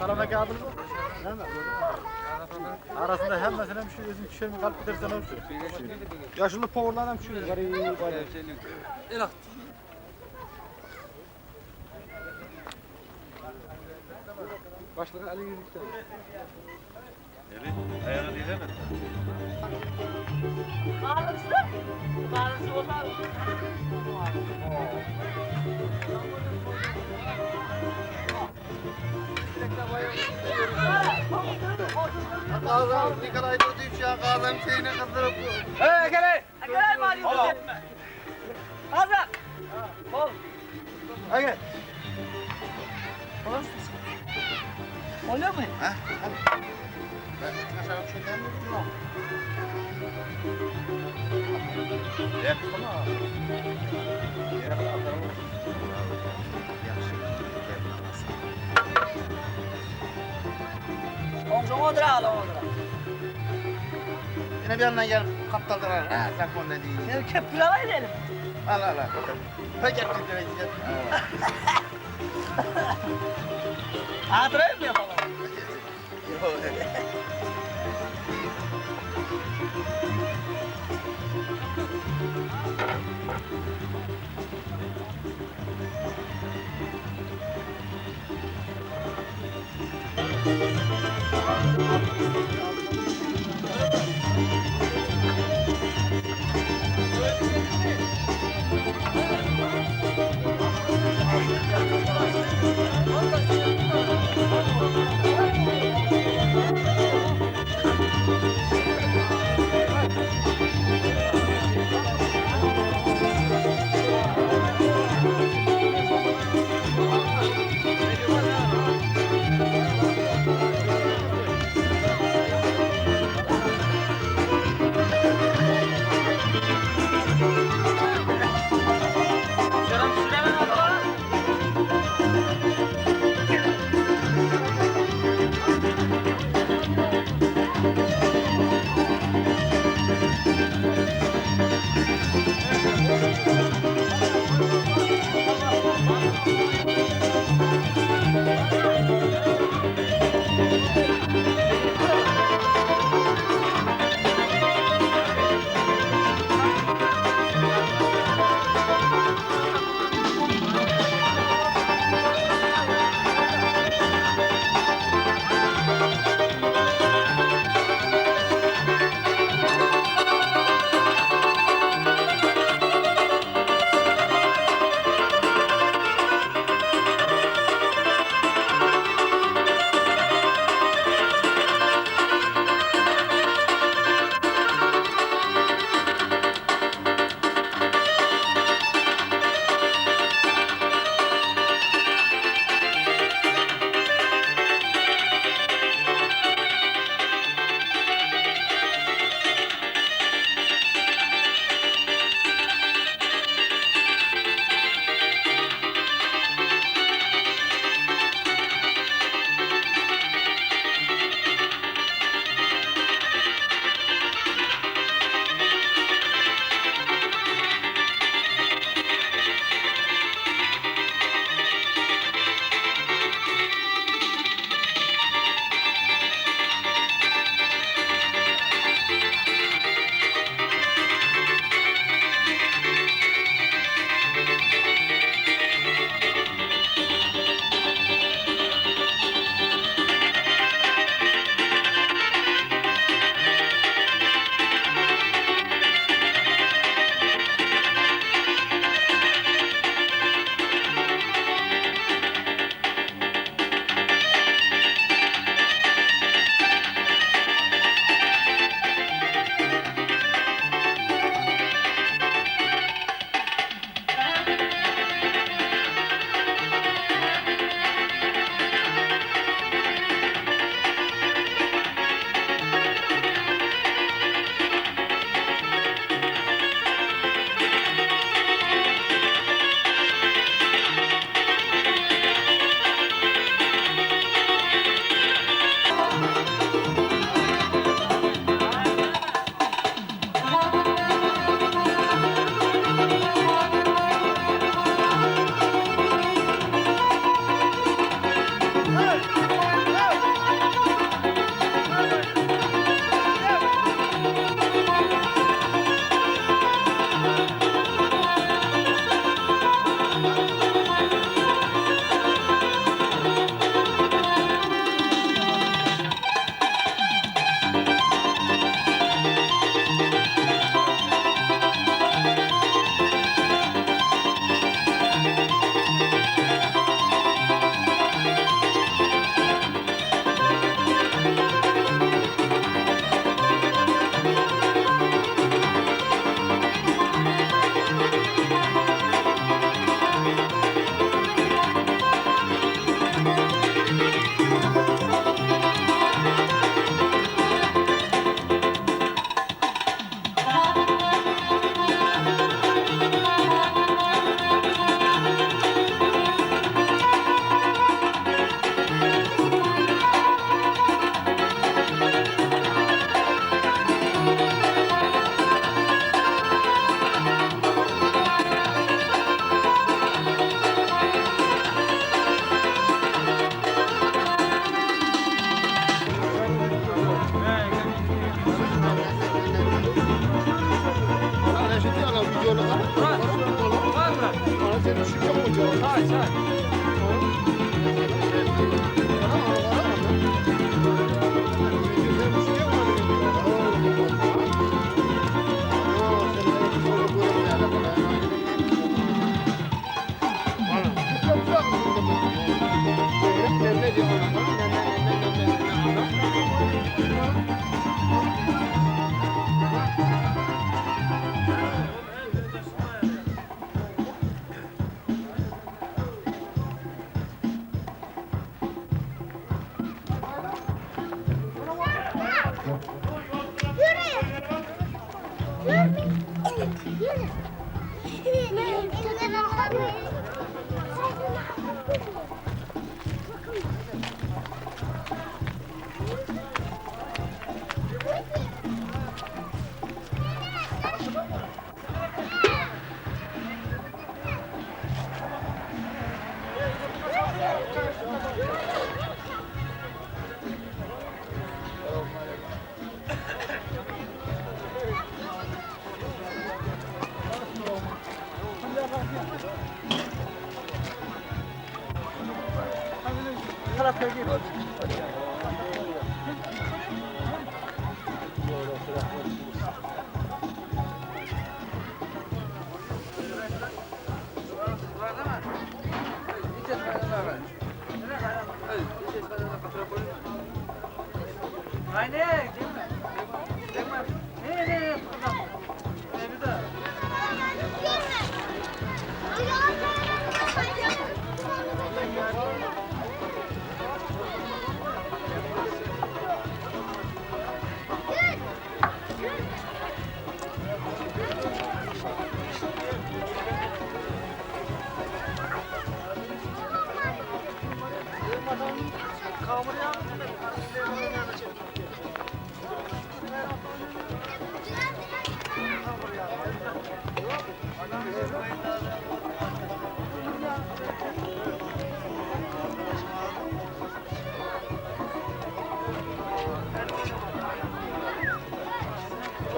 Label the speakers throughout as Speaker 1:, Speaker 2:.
Speaker 1: Salam aka adil bu. Näme? Arasında hemmesine hem şu özün düşermi kalıp gidersen hem şu. Yaşlı poğurlar hem şu. Garip. Başlığı Ali Yüzük'ten.
Speaker 2: Ayağına değil mi?
Speaker 3: Kazan Nikolay durdu şu an kazan şeyini kızdırıp.
Speaker 1: Hey gel
Speaker 4: Gel mali etme. Hazır. Ol.
Speaker 1: hey. Gel.
Speaker 4: Oluyor mu? Omzuma otur al otur.
Speaker 3: Yine bir yandan gel kaptaldır ha sen konu ne diyeyim.
Speaker 4: Ne kepirala edelim.
Speaker 3: Al al al. Peki gel gel.
Speaker 4: Hatırayım mı yapalım?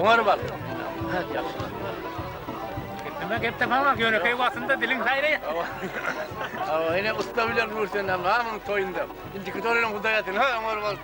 Speaker 2: Oňar bal. Geplemek gep tapamak ýönekeý wagtynda diliň saýraýar. Hawa, ene usta bilen Nursen hem hamyň toýunda. Indiki toýlaryň Hudaý atyny, ha, oňar bal.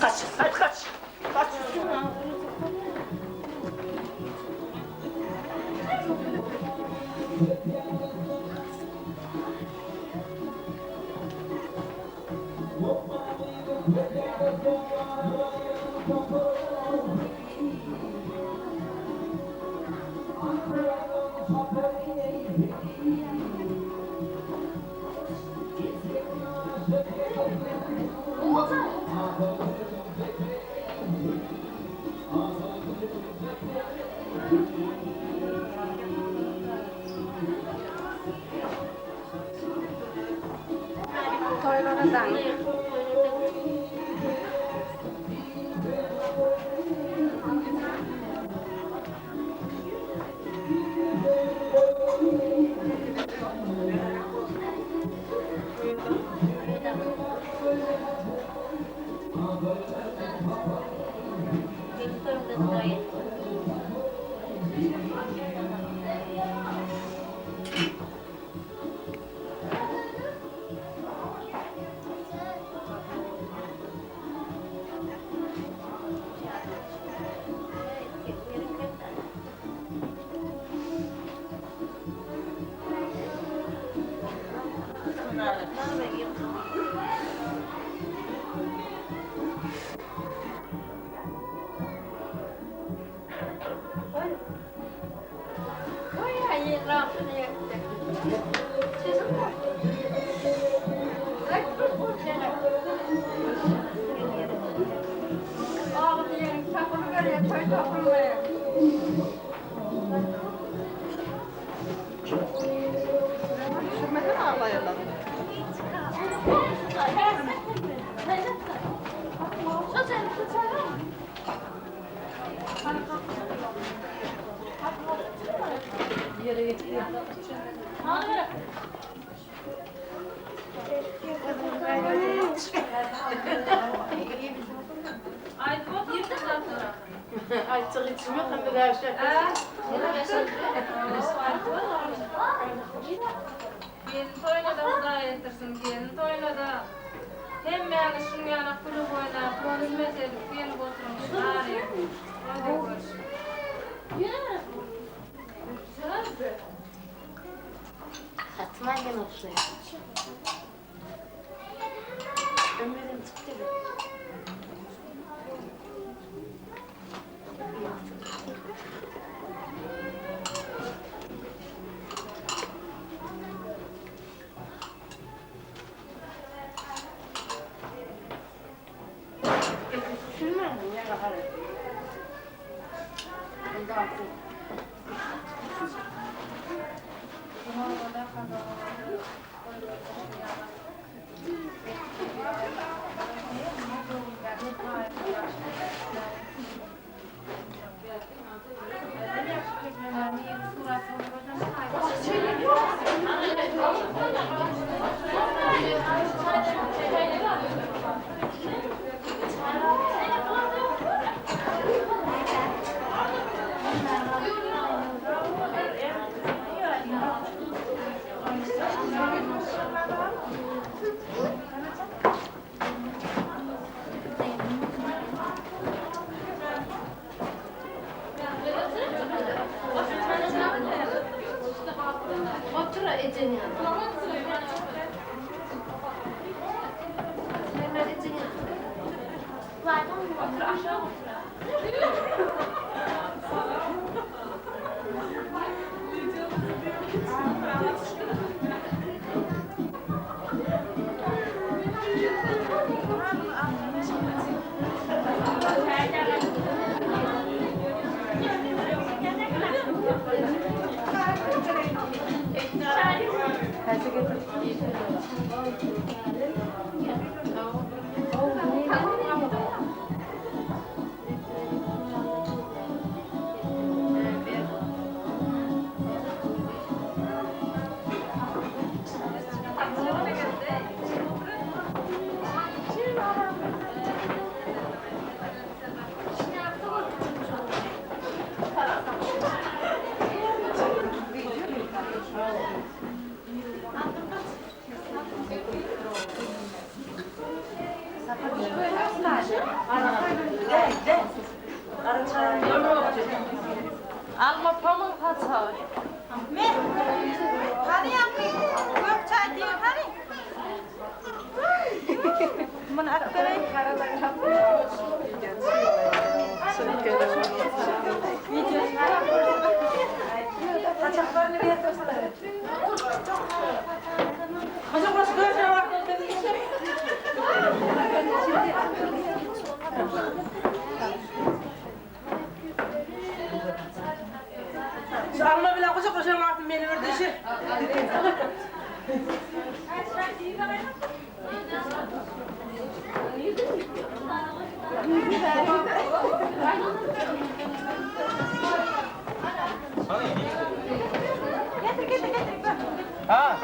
Speaker 4: Kaç, hadi kaç. Kaç.
Speaker 5: Aýtjak içim ýok hem-de gäwşäp.
Speaker 6: Gelin toýuna-da Hudaý ýetirsin, gelin toýuna-da. Hemmäňiz şuň ýaly gülüp oýnap, hümmет edip gelip oturyň şu aryň. Hadi görüş.
Speaker 5: Hatym aýdan ogşaýar. Ömrüm çykdy be. Otur ejeň ýanynda. Hemen ejeň ýanynda. Otur aşak otur.
Speaker 6: Alma pamyk haçagy.
Speaker 7: Me. Hany ýaňky gök çaý diýen hany? Muny alyp bereýin. Saçaklaryny ber dostlar.
Speaker 4: Şu alma bilen gujaklaşan wagtym meni bir düşür.
Speaker 7: Getir getir getir.
Speaker 2: Ha.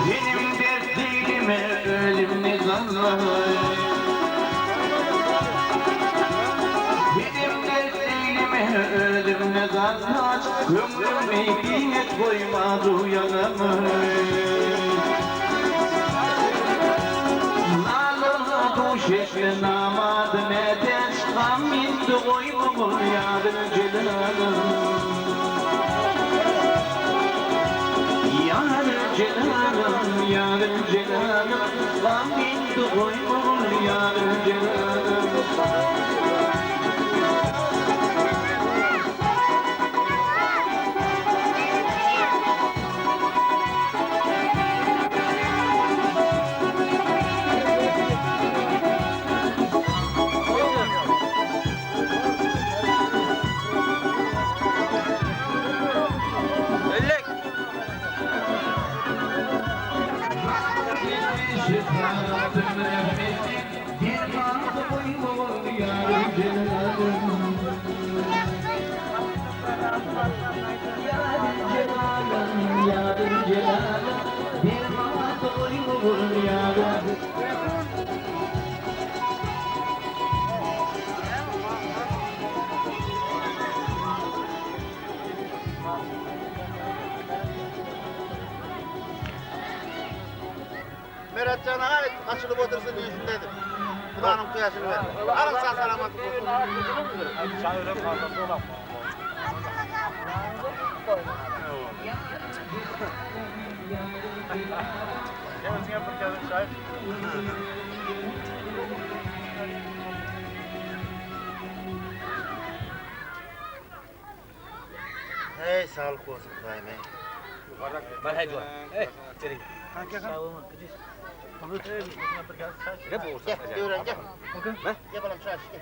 Speaker 8: Benim dertlerime ölüm zarlar. Benim dertlerime ölüm zarlar. Ömrüme kıymet koymadı yanıma. Nalıma duş namad medes Gam indi koyma yarın celalım. Yar celalım, yar celalım, Gam indi koyma yar celalım.
Speaker 3: Meretcan ağa açılıp otursun diye dedim. Kulağının kıyasını ver. Alın sağ selamat olsun. Hey sağlık olsun Kudayım hey. Gel, Devran gel. Gel bakalım çay iç, gel.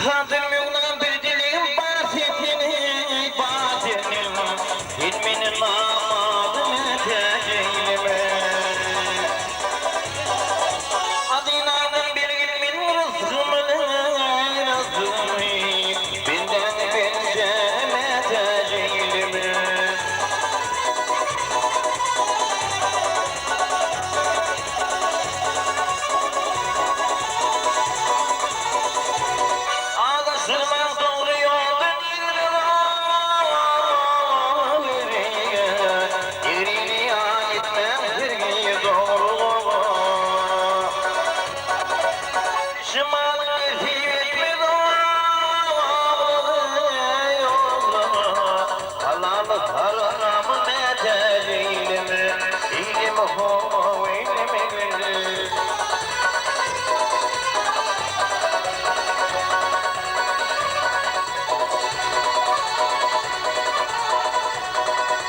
Speaker 8: Kadyr Möwlam bir dilegim bar senden, bar senden, Sen meni namazyma täç eýleme. Adynadan bergil meniň rysgymy, rysgymy, Bendäňi penjäme täç eýleme. Azaşdyrmaň dogry ýoldan egriňi, Egrini ýan etmäň sergi dogrulyga. Şemalyň nesip etmez ýollara, Halaly harama mätäç eýleme, Eýleme how, eýleme gül.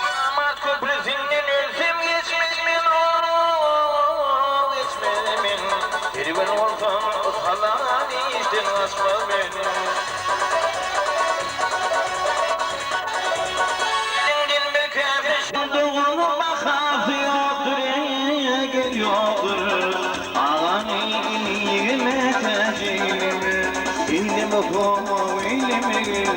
Speaker 8: Namart köprüsinden ölsem geçmez men, oh, geçmez men. Kerwen bolsam halal işden gaçmaz men. Eliňden bir käse Doganyň bahasy ýokdur, gel ýokdur. Agany ilige mätäç eýleme, eýleme how, eýleme gel.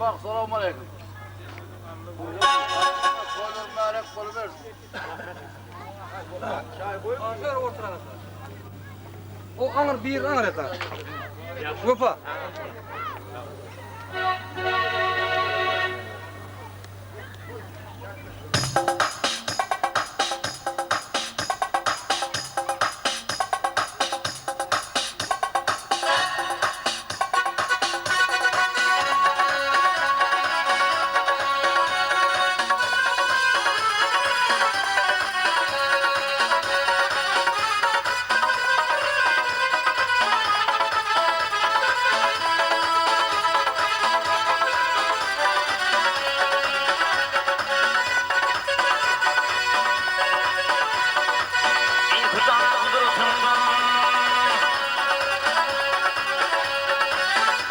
Speaker 3: Bak selamun aleyküm. Toýlar mübarek bolubersin.
Speaker 9: O aňyr bir aňyr etar. Wepa.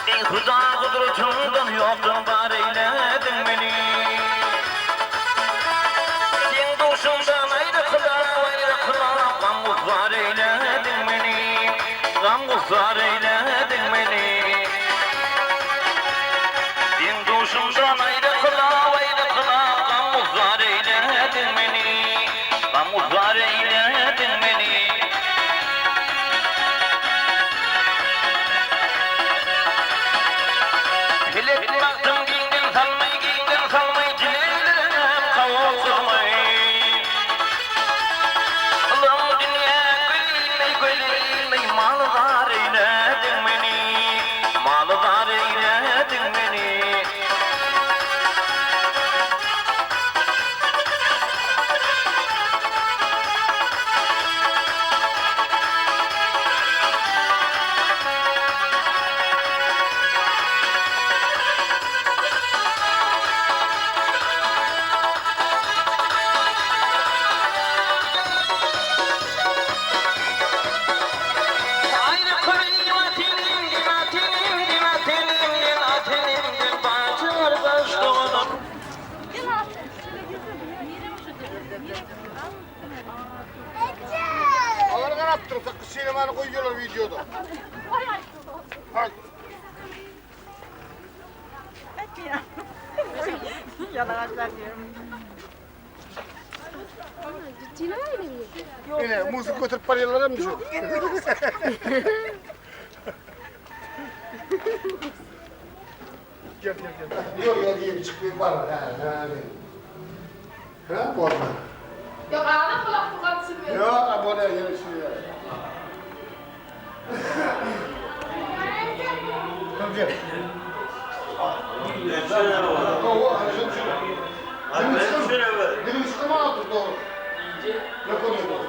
Speaker 8: Eý Huda gudratyňdan ýokdan bar eýlediň meni. Seň duşuňdan aýry kylap, aýry kylap, gam-gusar eýlediň meni. Gam-gusar eýlediň meni. Seň duşuňdan aýry kylap, aýry kylap, gam-gusar eýlediň meni. Gam-gusar eýlediň meni. Pelek bagtym giňden salmaý, giňden salmaý, dileglerim kabul kylmaý. Ylym dünýä gülmeý, gülmeý, malzar eýlediň meni, malzar eýlediň meni.
Speaker 3: Alar garap dur. Sakız çiğnemeni koyuyorlar videoda. Bak. Yine muzu götürüp parıyorlar mı şu? Gel gel gel. Yok ya diye bir çıkmayı var. Ha, ha, ha. Korkma.
Speaker 6: Yok ağına kulak tukan sürmüyor.
Speaker 3: Yok abone yarışıyor. Tamam gel. Dilimi çıkarma altı doğru. Ne konuyor?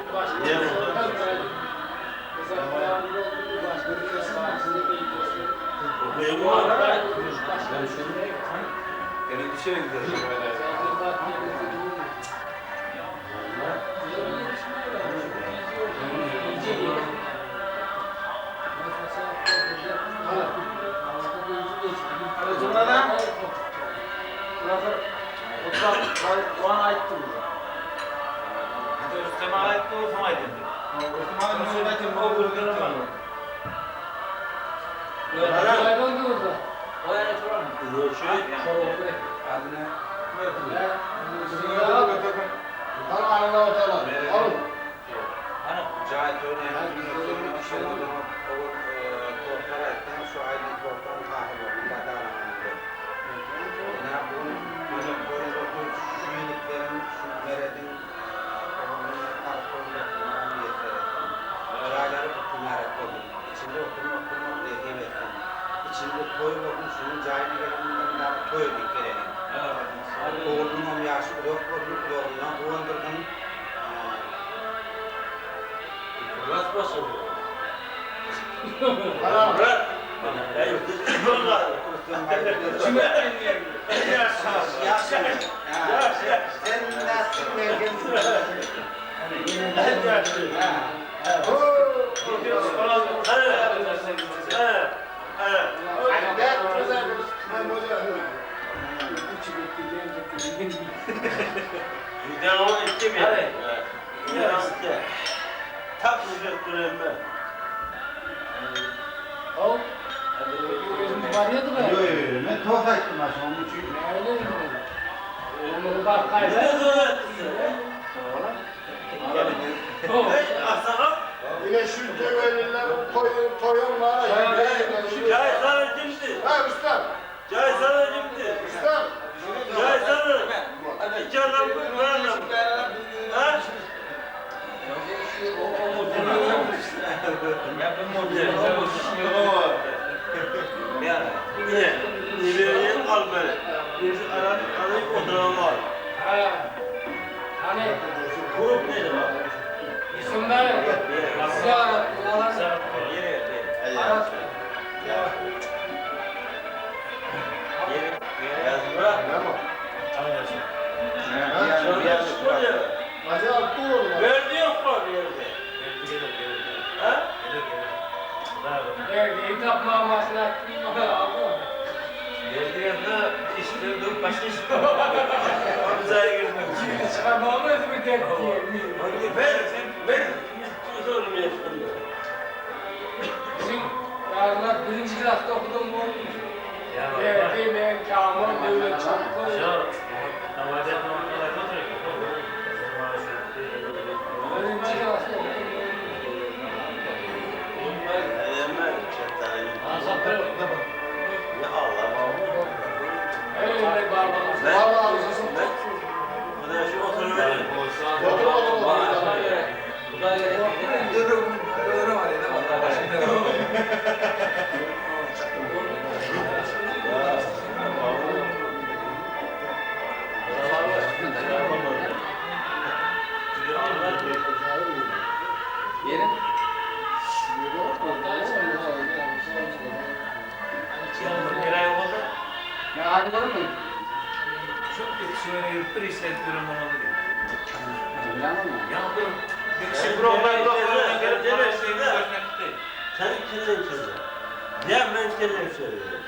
Speaker 3: Al anana ortalar. Alın. Yine şu develiler toy, toyun var.
Speaker 8: Cay sana kimdi?
Speaker 3: Ha ustam.
Speaker 8: Cay sana kimdi?
Speaker 3: Ustam.
Speaker 8: Cay sana. İki adam bir adam. Ha? Ne? Ne vereyim al beni. Birisi arar, arayıp oturan var.
Speaker 2: Ha. Hani
Speaker 8: Grup neydi bak?
Speaker 2: İsimler size arattın.
Speaker 8: Yere, yere. Yere. Yazma.
Speaker 3: Acayip doğru.
Speaker 8: Verdi yok mu bir yerde? Ha?
Speaker 2: Evet, intap mamasını attım.
Speaker 8: Hamza'ya girdim.
Speaker 2: Çıkarmamız mı dedi?
Speaker 8: Ver, ver. Sorun yaşandı.
Speaker 2: Bizim yarınlar birinci klasta okudum bu. Evet, ben Kamil, Devlet Çapkın. Birinci klasta okudum.
Speaker 8: Ya Allah.
Speaker 2: Öyle barbarız.
Speaker 3: Vallahi ustasın.
Speaker 8: Bu da şu oturuyor.
Speaker 3: Otur otur otur.
Speaker 8: Sen kimden kimden? Ya ben kimden söylüyorum?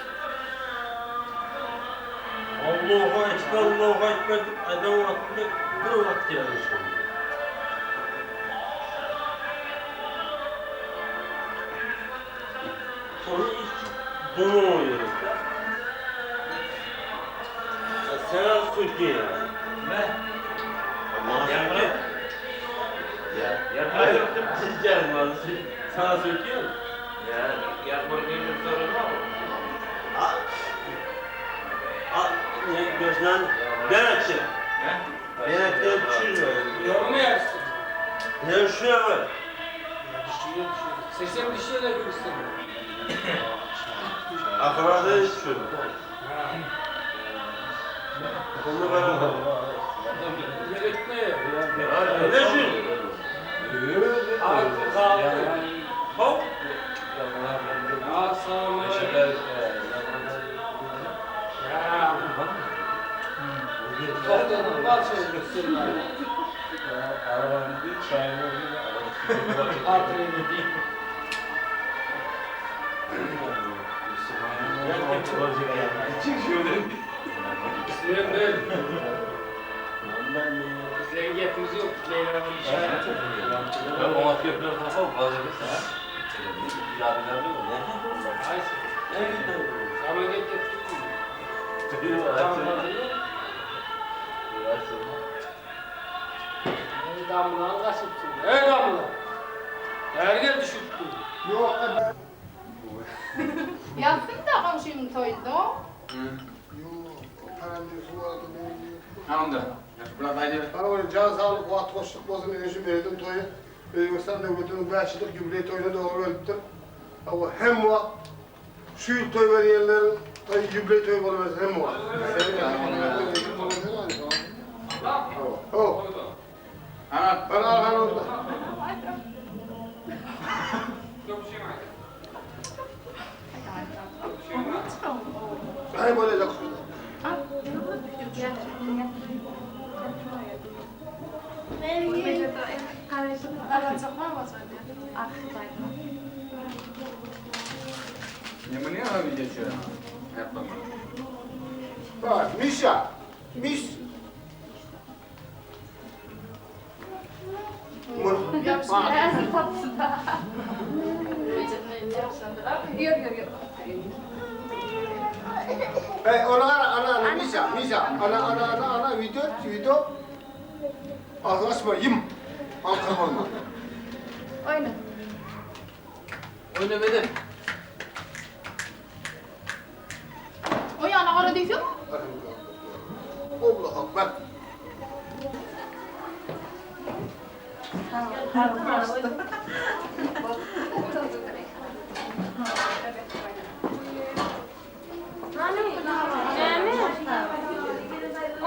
Speaker 8: Allahu Ekber, Allahu Ekber deyip adam vaktinde bir vakit gelmiş oluyor. Sonra ilk bunu oluyor. Sen Türkiye. Ne? Allah'a Ya. Hayır, siz gelmez. Sana söylüyor. Al, ne gözden ben açayım. Ben açayım, düşürüyor.
Speaker 2: Doğru mu yersin?
Speaker 8: Ne şuraya bak.
Speaker 2: 80 dişiyle de görüşsün.
Speaker 8: Akrabada düşüyor. Onu bana bak.
Speaker 2: Gerekli.
Speaker 8: Ne şu?
Speaker 2: Artı kaldı.
Speaker 8: Hop.
Speaker 2: Ya sağ ol. Ya. Topladım, bal çevirsinler. Sen de Zengiyetimiz yok. Leyla'nın işi. Ama git git. Ey damla kaçıpsın. Ey damla. Ergel düşüptü.
Speaker 3: Yok.
Speaker 7: Yaptım da komşumun toyunda.
Speaker 3: Yok. Paranın su vardı.
Speaker 9: Tamamdır.
Speaker 3: Bana öyle can sağlık, kuvvet, hoşluk olsun. Eşim verdim toyu. Özbekistan devletinin 5 yıllık jubiley toyuna doğru öldüm. Ama hem var, şu yıl toy verenlerin toy, jubiley toyu vermez hem var. Oh. Ben Arhan oldu. Näme bolajak? Mişa, Miş. Hey, ona ana ana Mişa, Mişa, ana ana ana ana video, video. Ağzını açma, yim. Alkır olma.
Speaker 6: Oyna.
Speaker 2: Oyna beden.
Speaker 6: O yana gara diýseň.
Speaker 3: Allah Akbar.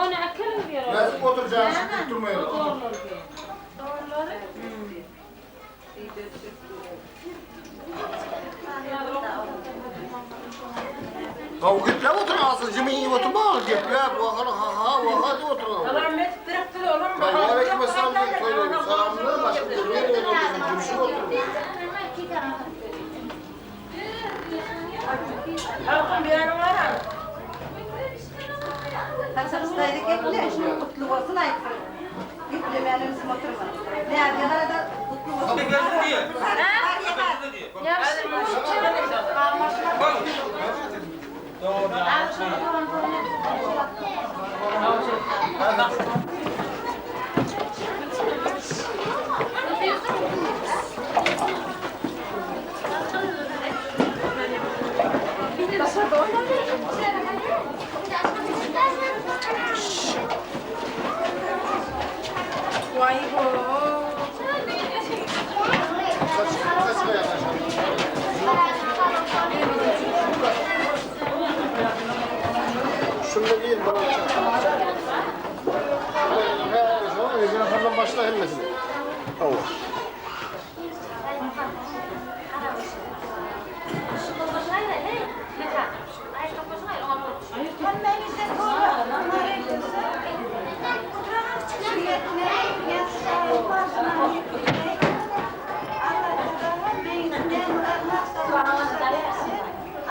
Speaker 6: Ony äkeliň bir ýere.
Speaker 3: Näzik oturacağım, şimdi durmayalım. Gawy gepläp otur asyl jymy iýip oturma gepläp waha ha ha waha diýip otur.
Speaker 4: Salam etip direkdir oğlum.
Speaker 3: Aleyküm selam diýip toýlaýyn. Salamly başga görmeýän otur gülüşip otur.
Speaker 4: Halkym bir ýanyň bar.
Speaker 7: Haçan geple, kutlu bolsun aýtsyn. Geplemän özüm oturma. Näme garada kutlu bolsun. Şunda değil bana. Başla hemmesini. Tamam.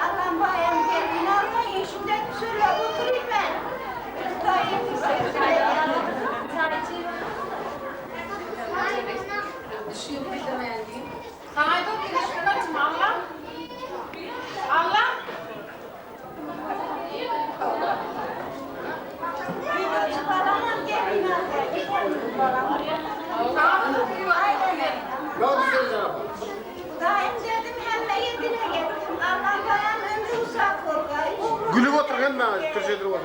Speaker 7: Allah'ım bayan gelin almayın. Şimdiden şöyle oturayım ben.
Speaker 6: Allah. Allah.
Speaker 3: Ne oldu sen
Speaker 7: Daim dedim hemme yedine gittim. Allah bayan ömrü uzak olgay.
Speaker 3: Gülüp otur hemme türşedir otur.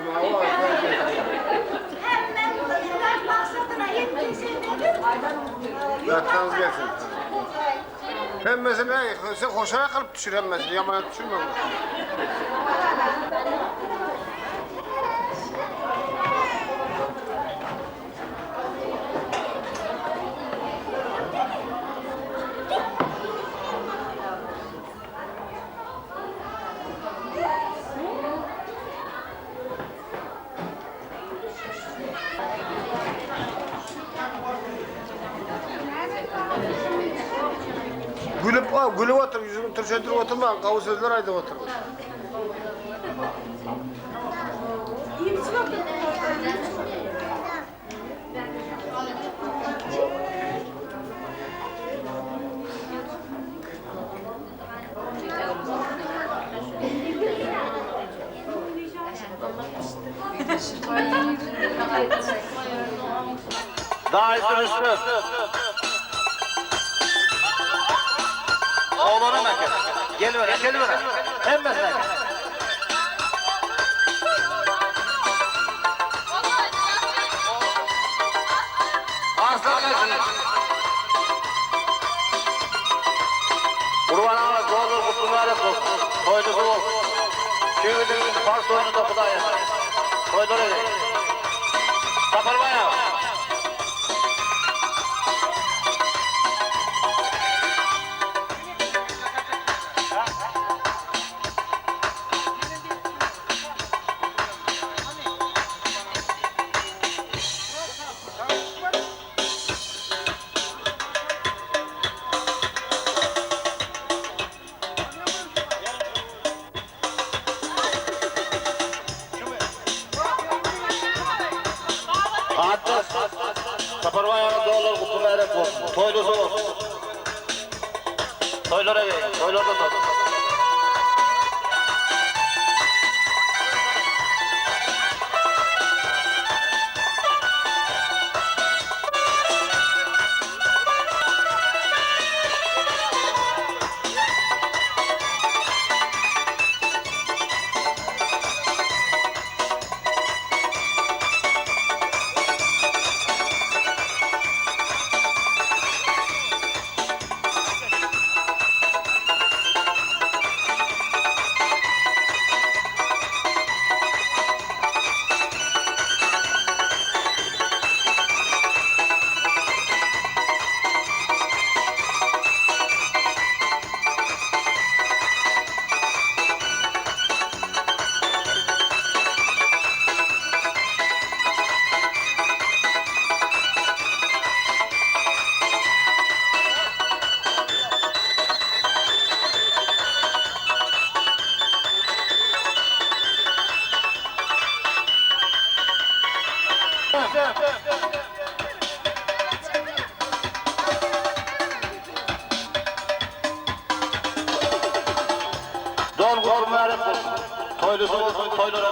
Speaker 7: Hemme maksadına yettin dedim.
Speaker 3: Yatkanız gelsin. Hemmesini sen hoşuna kalıp düşür hemmesini. Yamana düşürme. Gülüp, gülüp otur, yüzünü turşadır oturma, gawy sözler aýdyp otur.
Speaker 8: Daha üstün. Oğlanı meken. Gel ver, gel ver. Hemmesine. Arslan gelsin. Kurban ağa, doğru kutlu mübarek olsun. Toyunuzu olsun. Şu Pars oyunu da Kudaya. Toydur edin. Sapar bayağı. Toýlusy bolsun. Toýlara gelin, toýlarda toý. Don gutly mübärek bolsun. Toýlusy bolsun, toýlara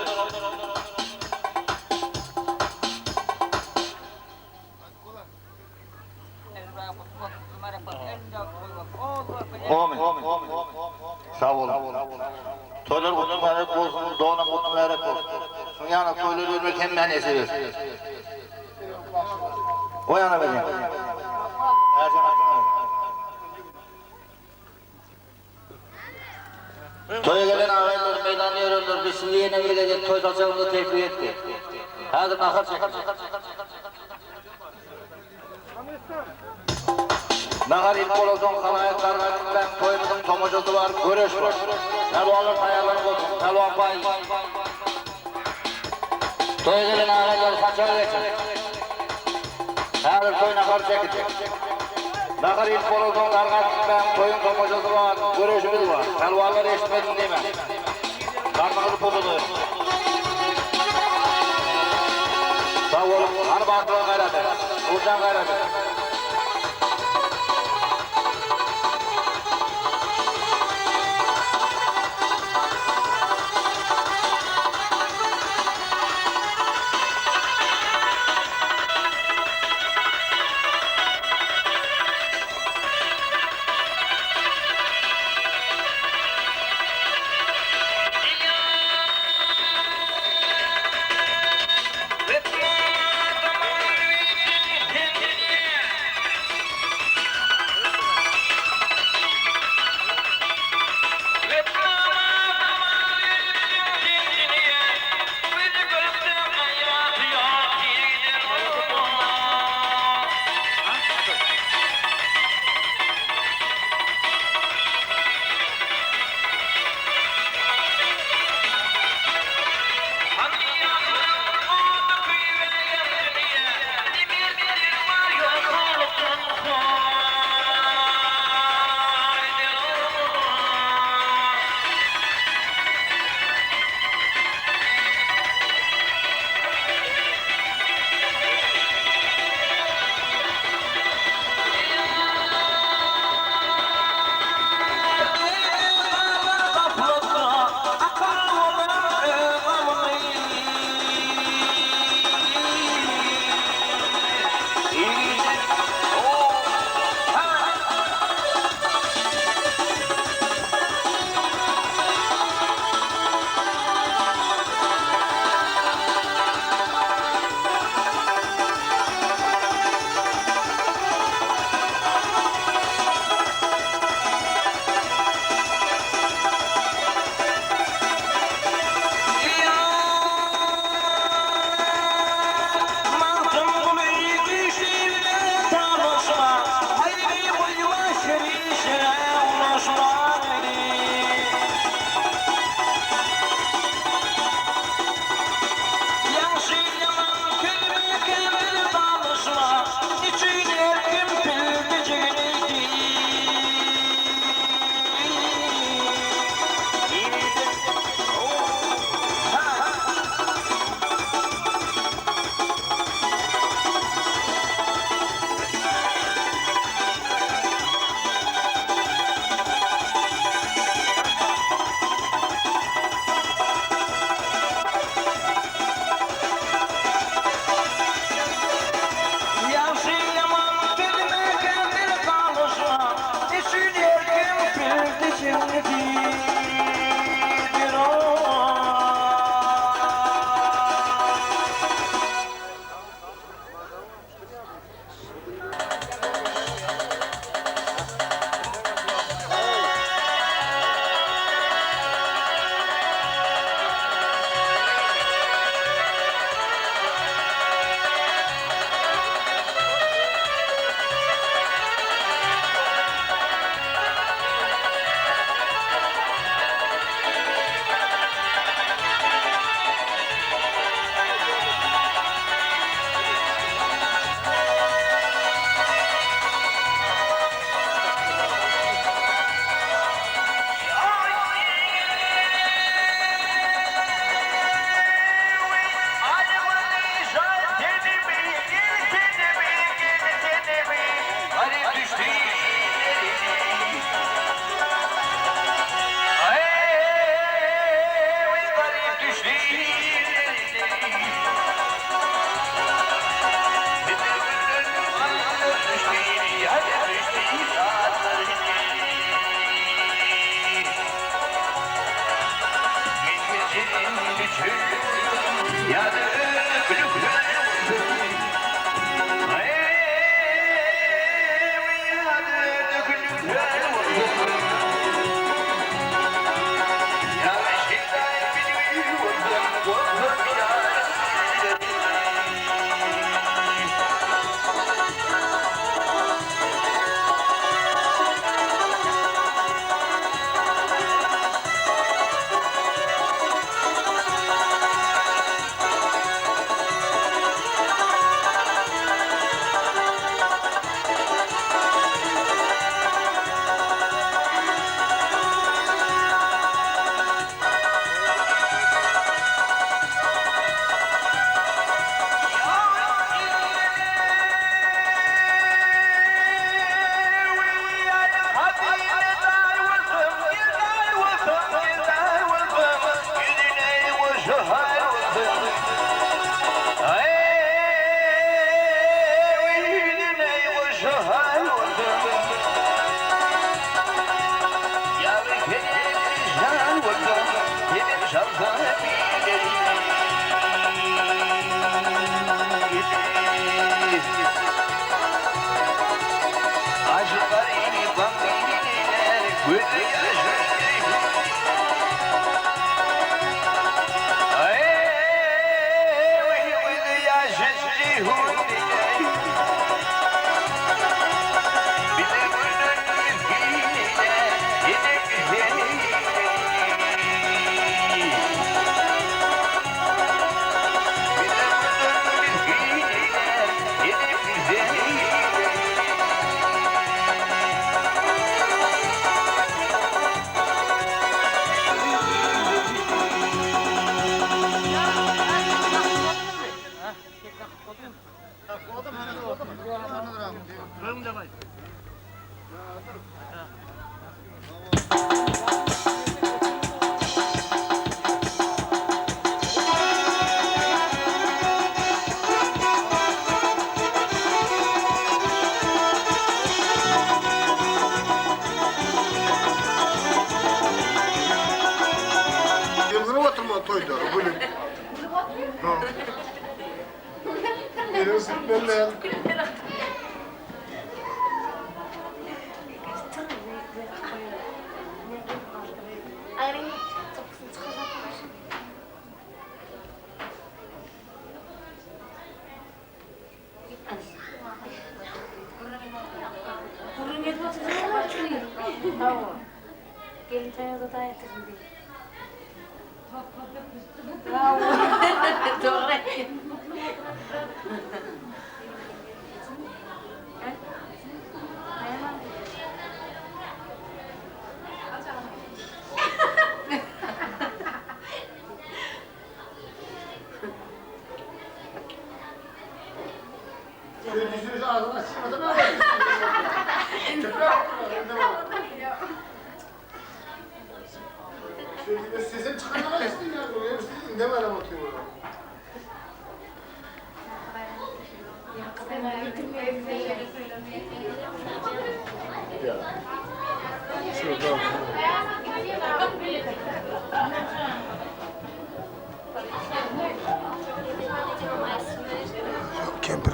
Speaker 8: Amin. Sag boluň. Toýlar gutly mübärek bolsun, donam gutly mübärek bolsun. Şuň ýaly toýlar görmek hemmä nesip etsin. O ýana berýän. Erjan aýdyň. Toýa gelen agaýlar, meýdanda ýörenler biz sizi ýene bir gezek toý saçagymyza teklip etdik. Häzir nahar çekiljek. Nahar iýip bolansoň halaýyk dargaýtykdan toýumyzyň tomaşasy bar, göreş bar. Pälwanlar taýýarlanyp oturyň, pälwan baý. Toýa gelen agaýlar saçaga geçiň. Häzir toý nahar çekiljek. Nahar iýip bolansoň dargaýtykdan toýuň tomaşasy bar, göreşimiz bar. Pälwanlar eşitmedim diýmäň. Garnyňyzy pugta doýuryň. Sag boluň, hany bagtlyga gaýrat et. Nurjan gaýrat et.
Speaker 3: Ýylgyryp oturmaly toýda, gülüp. Eliňi silkmeli däl. Sesim çykarmaga isleýän ýa indemän otyr. Ýa. Şurada.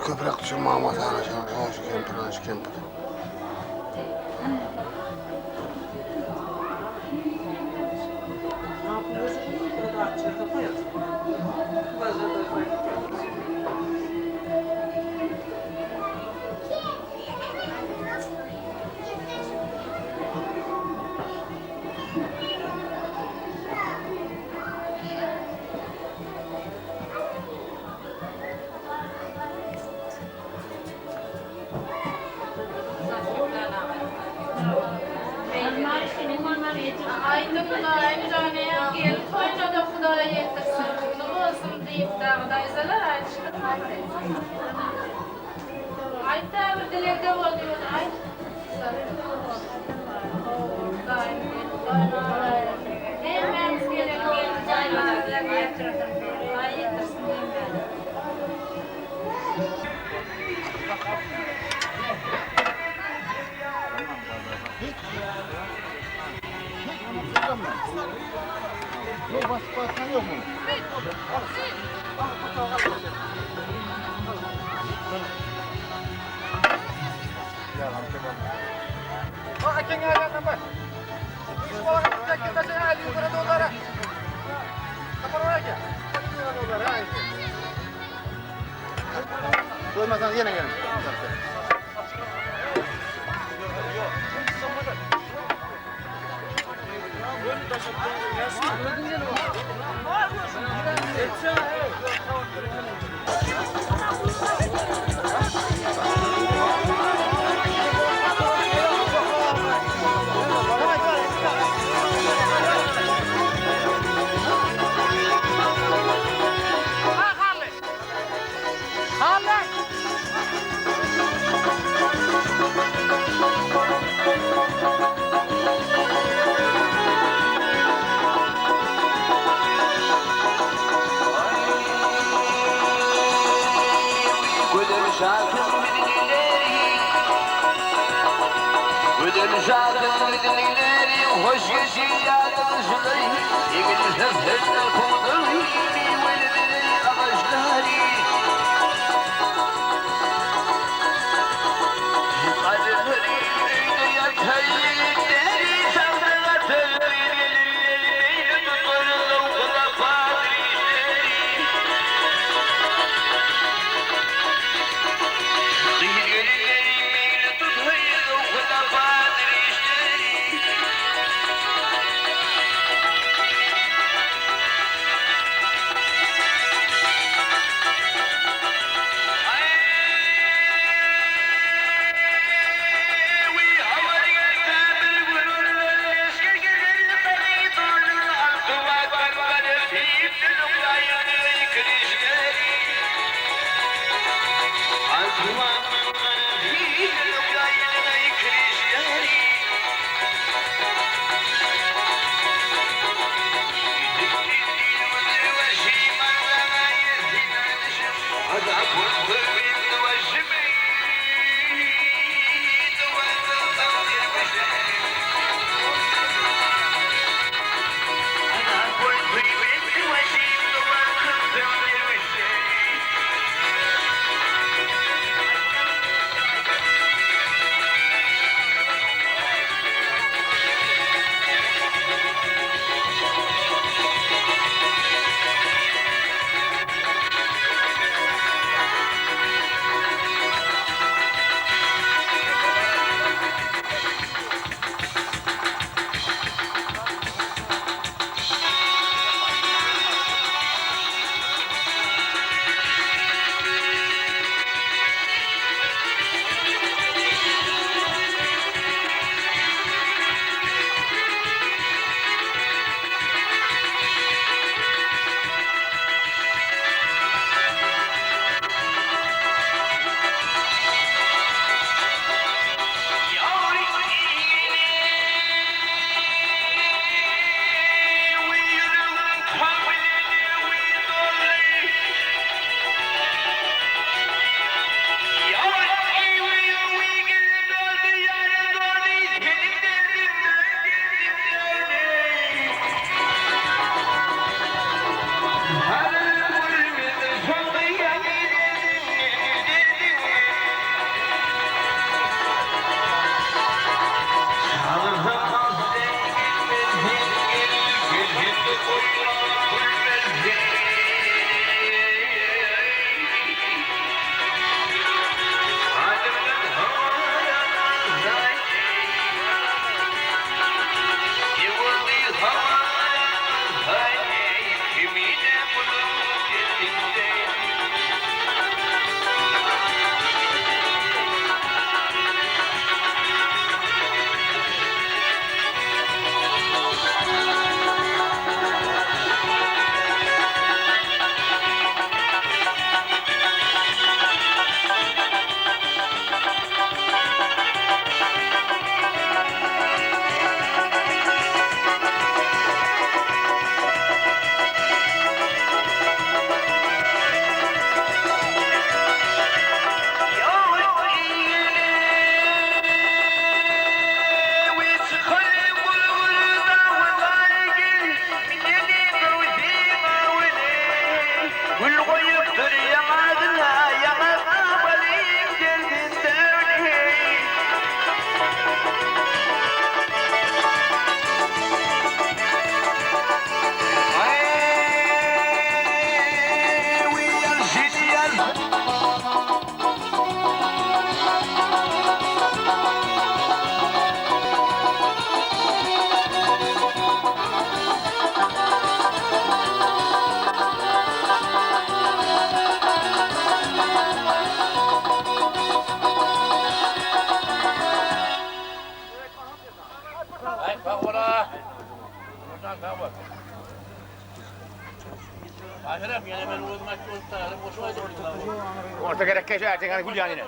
Speaker 3: Köpräk düşen mama sana şo şu kempir, ana şu kempir.
Speaker 6: Aýdym Hudaýyň janaýan gelin toýuna-da Hudaý ýetirsin, gutly bolsun diýip dagy daýzalar aýdyşdyrmaly. Aýt-da bir dilegde bol diýip, aýt. Hudaýyň gelin toýuna hemmämiz gelen gelin jaýlara ýetirsin. Hudaý ýetirsin hemmämize.
Speaker 1: Doýmasaňyz ýene geliň.
Speaker 8: Gözel şatym biziň ileri Gözel şatym biziň ileri Hoş geçir ýadyň şulary Egilse sende pudagy Miweli agaçlary Gadymy öýde ýatan ýigitleri Sagdyk atalary gelinleri Beýle tutarlar gulapadyr işleri. Gyz gelinleri beýle tutarlar gulapadyr işleri.
Speaker 2: Sag bol-a. Nurjan sag bol. Ahyram ýene men özüm aýtdy bolup dagyň goşup aýdyp. Orta gerek keşe erteň gül ýanyna.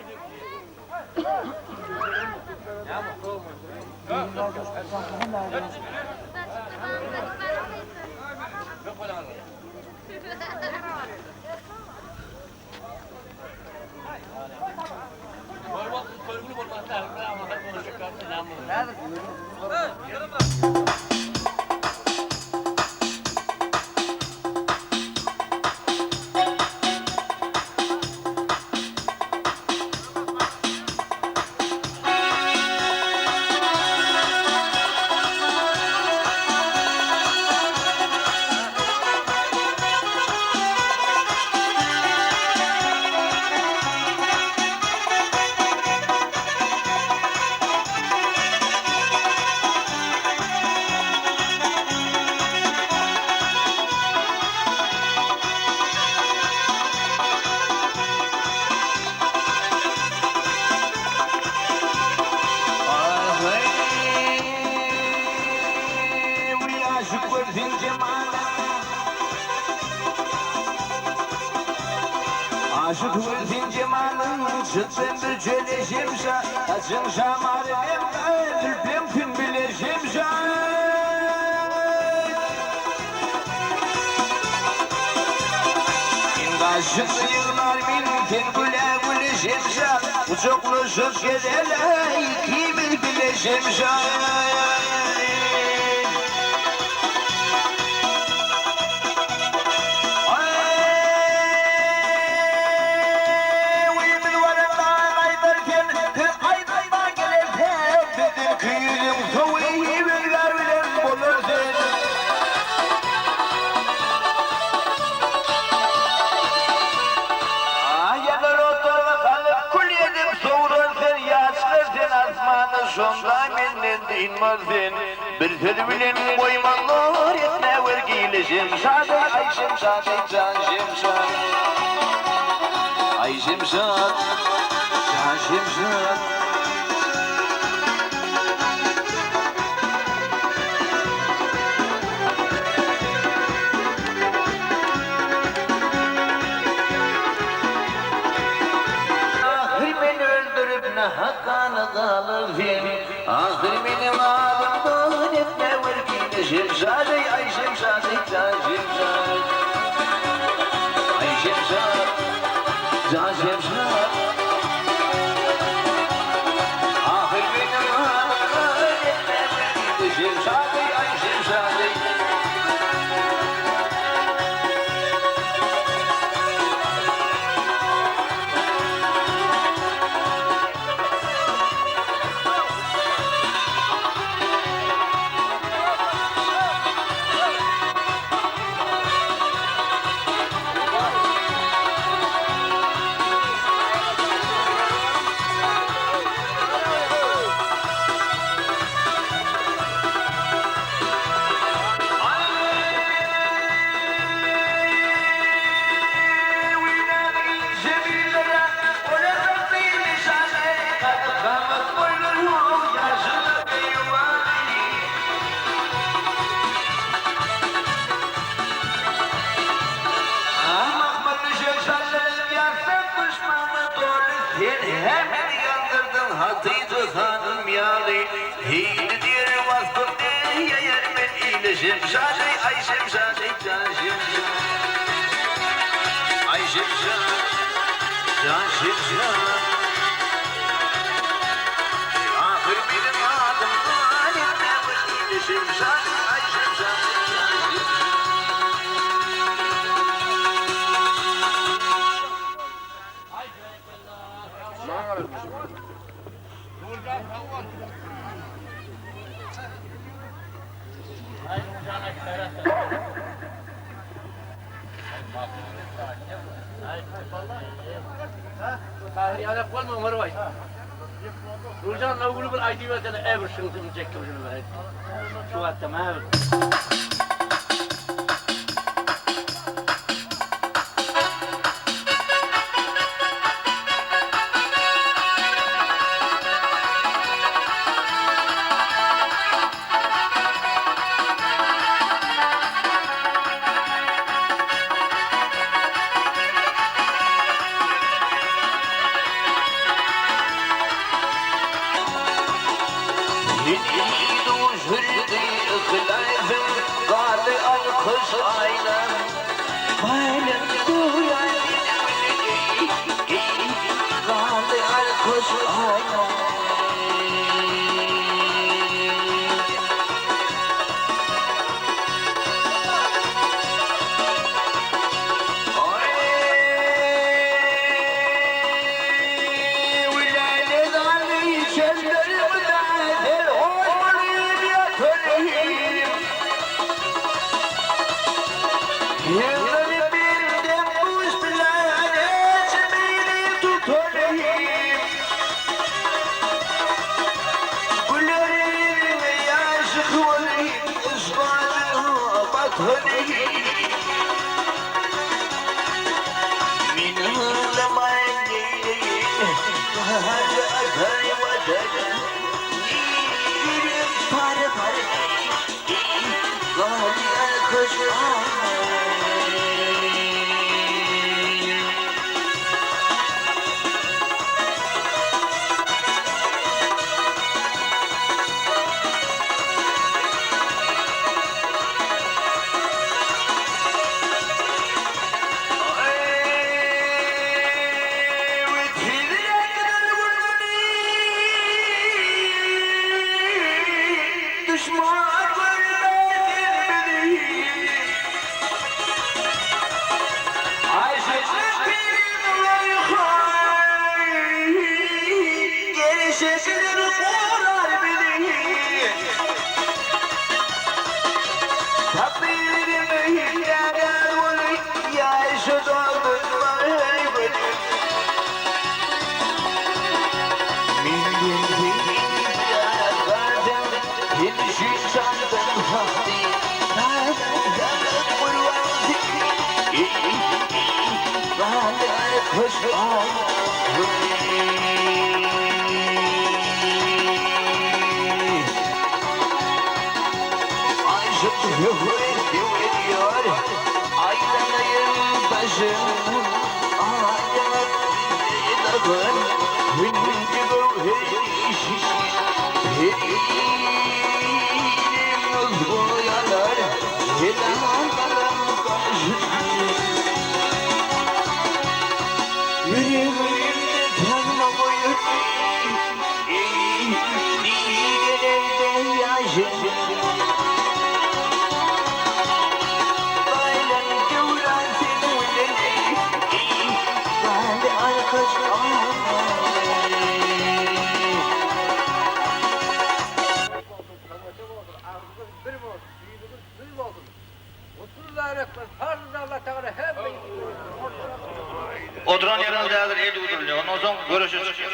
Speaker 8: Oturan ýeriňizde häzir el ýuwdurylýar. Ondan soň göreşe çykýar.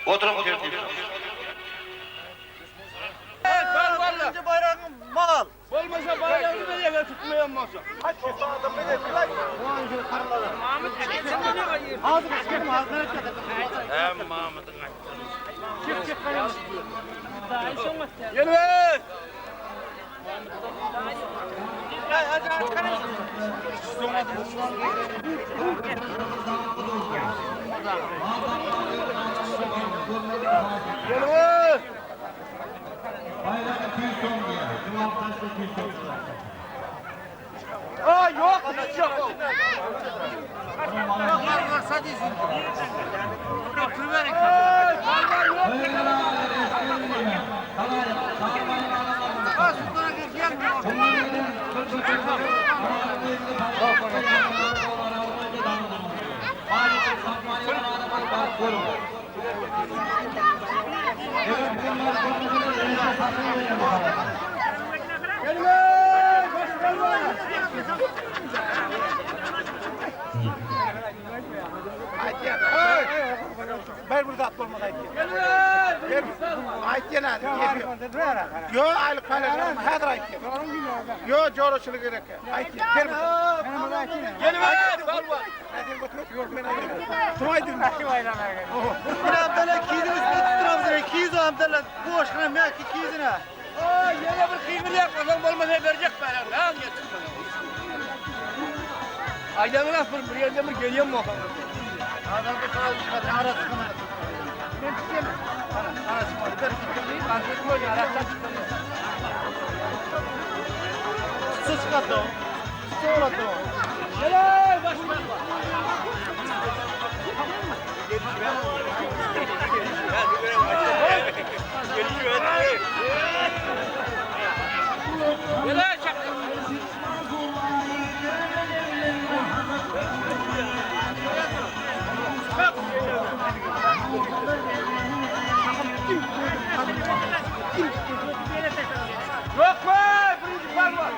Speaker 8: Oturyň tertipli.
Speaker 1: Birinji baýragyň mal.
Speaker 2: Bolmasa baýragyny berýärler tutmaýan bolsa. Hem Mahmydyň aýtdygyny. Gelme! Aa yok hiç yok.
Speaker 1: Ben burada at olmadı Aytken Yo aylık paylaşalım. Häzir aytken. Yo joroçulyk gerek. Aytken. Gel.
Speaker 2: Gelme! Palvan.
Speaker 1: Kim aydın?
Speaker 9: Abdallah 200 üstüne tutturamız. 200 Abdallah. Bu aşkına ne 200 ne?
Speaker 2: Aa yine bir kıymılı yapmasan bolmasa verecek bayrağı. Ha getir bana. Aydan laf bir yerde bir geliyor mu bakalım?
Speaker 1: Adam bu kadar çıkmadı. Ara çıkmadı.
Speaker 2: Ben çıkayım. Ara çıkmadı. Ben çıkayım. Ara çıkmadı. Ara çıkmadı.
Speaker 1: Su çıkarttı o. Su uğrattı o.
Speaker 2: Helal başkan. Helal çaktı. Yok be! Birinci parmak.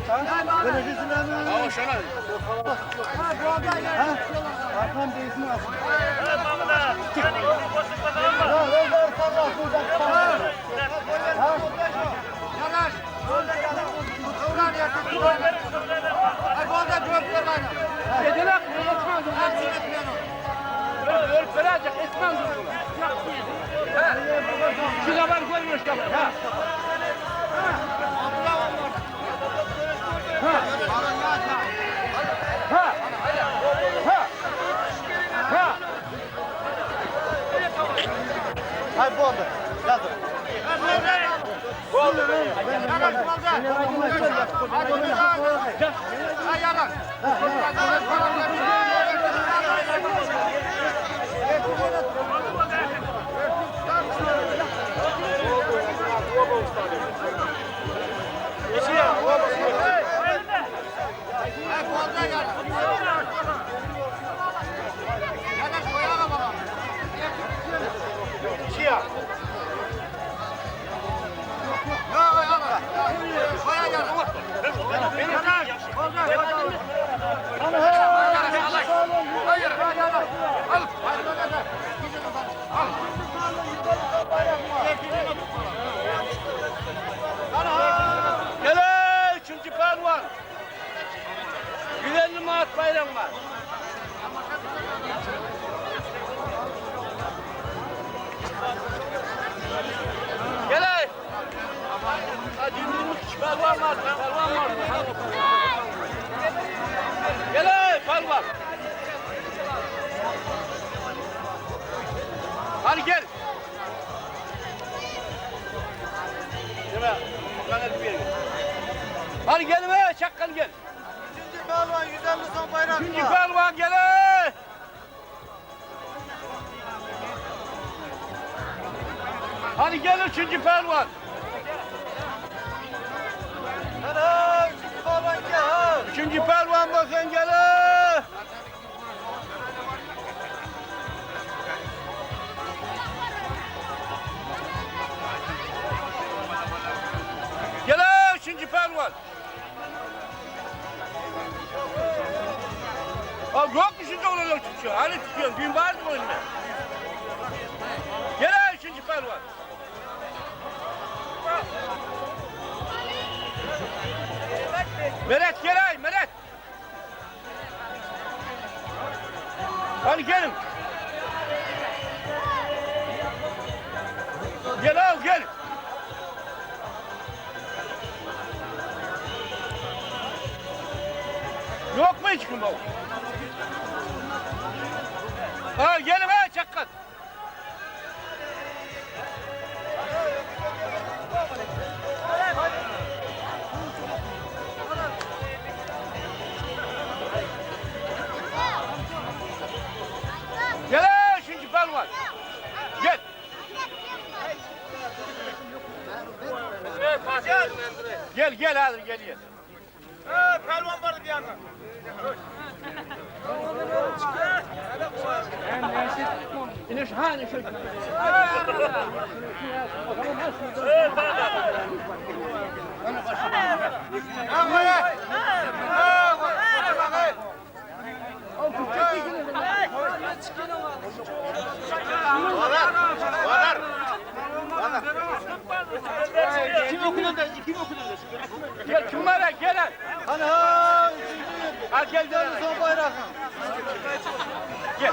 Speaker 2: Ha şona.
Speaker 9: Arkam değilsin aslında.
Speaker 2: Dediler etmez. Öl verecek etmez bunu. Ha. Şu kadar görmüş kadar. Ha. Ha. Ha. Ha. Ha.
Speaker 9: Hayır bu oldu. Yazın.
Speaker 2: Gel üçüncü pehlivan. 150 manat bayram var. Gel ay. Hadi 120 pehlivan var. Pehlivan var. Gel ay pehlivan. Hadi gel. Şuna, bana bir yere. Hadi gel be çakkal gel.
Speaker 9: Üçüncü pehlivan 150 son bayrak.
Speaker 2: Üçüncü pehlivan gel. ey. Hadi gel üçüncü pehlivan.
Speaker 9: Ana, üçüncü pehlivan gel.
Speaker 2: Üçüncü pehlivan bakın gel. ey. Gel ey, üçüncü pehlivan. Abi yok mu şimdi olacak tutuyor? Hani tutuyorsun? Dün vardı mı önüne? Gel ey, üçüncü pehlivan. Meret gel ay Meret. Hadi gelin. Gel al gel. Yok mu hiç kim baba? Ha gelin ha çakal. Gel ha üçüncü pehlivan. Gel. Gel gel hadi gel gel.
Speaker 9: Pehlivan vardı bir yandan.
Speaker 2: İniş ha iniş. Gel kim var gel hadi.
Speaker 9: Ana, üçüncü.
Speaker 2: Hadi gel gel.
Speaker 9: 150 son bayrak.
Speaker 2: Gel.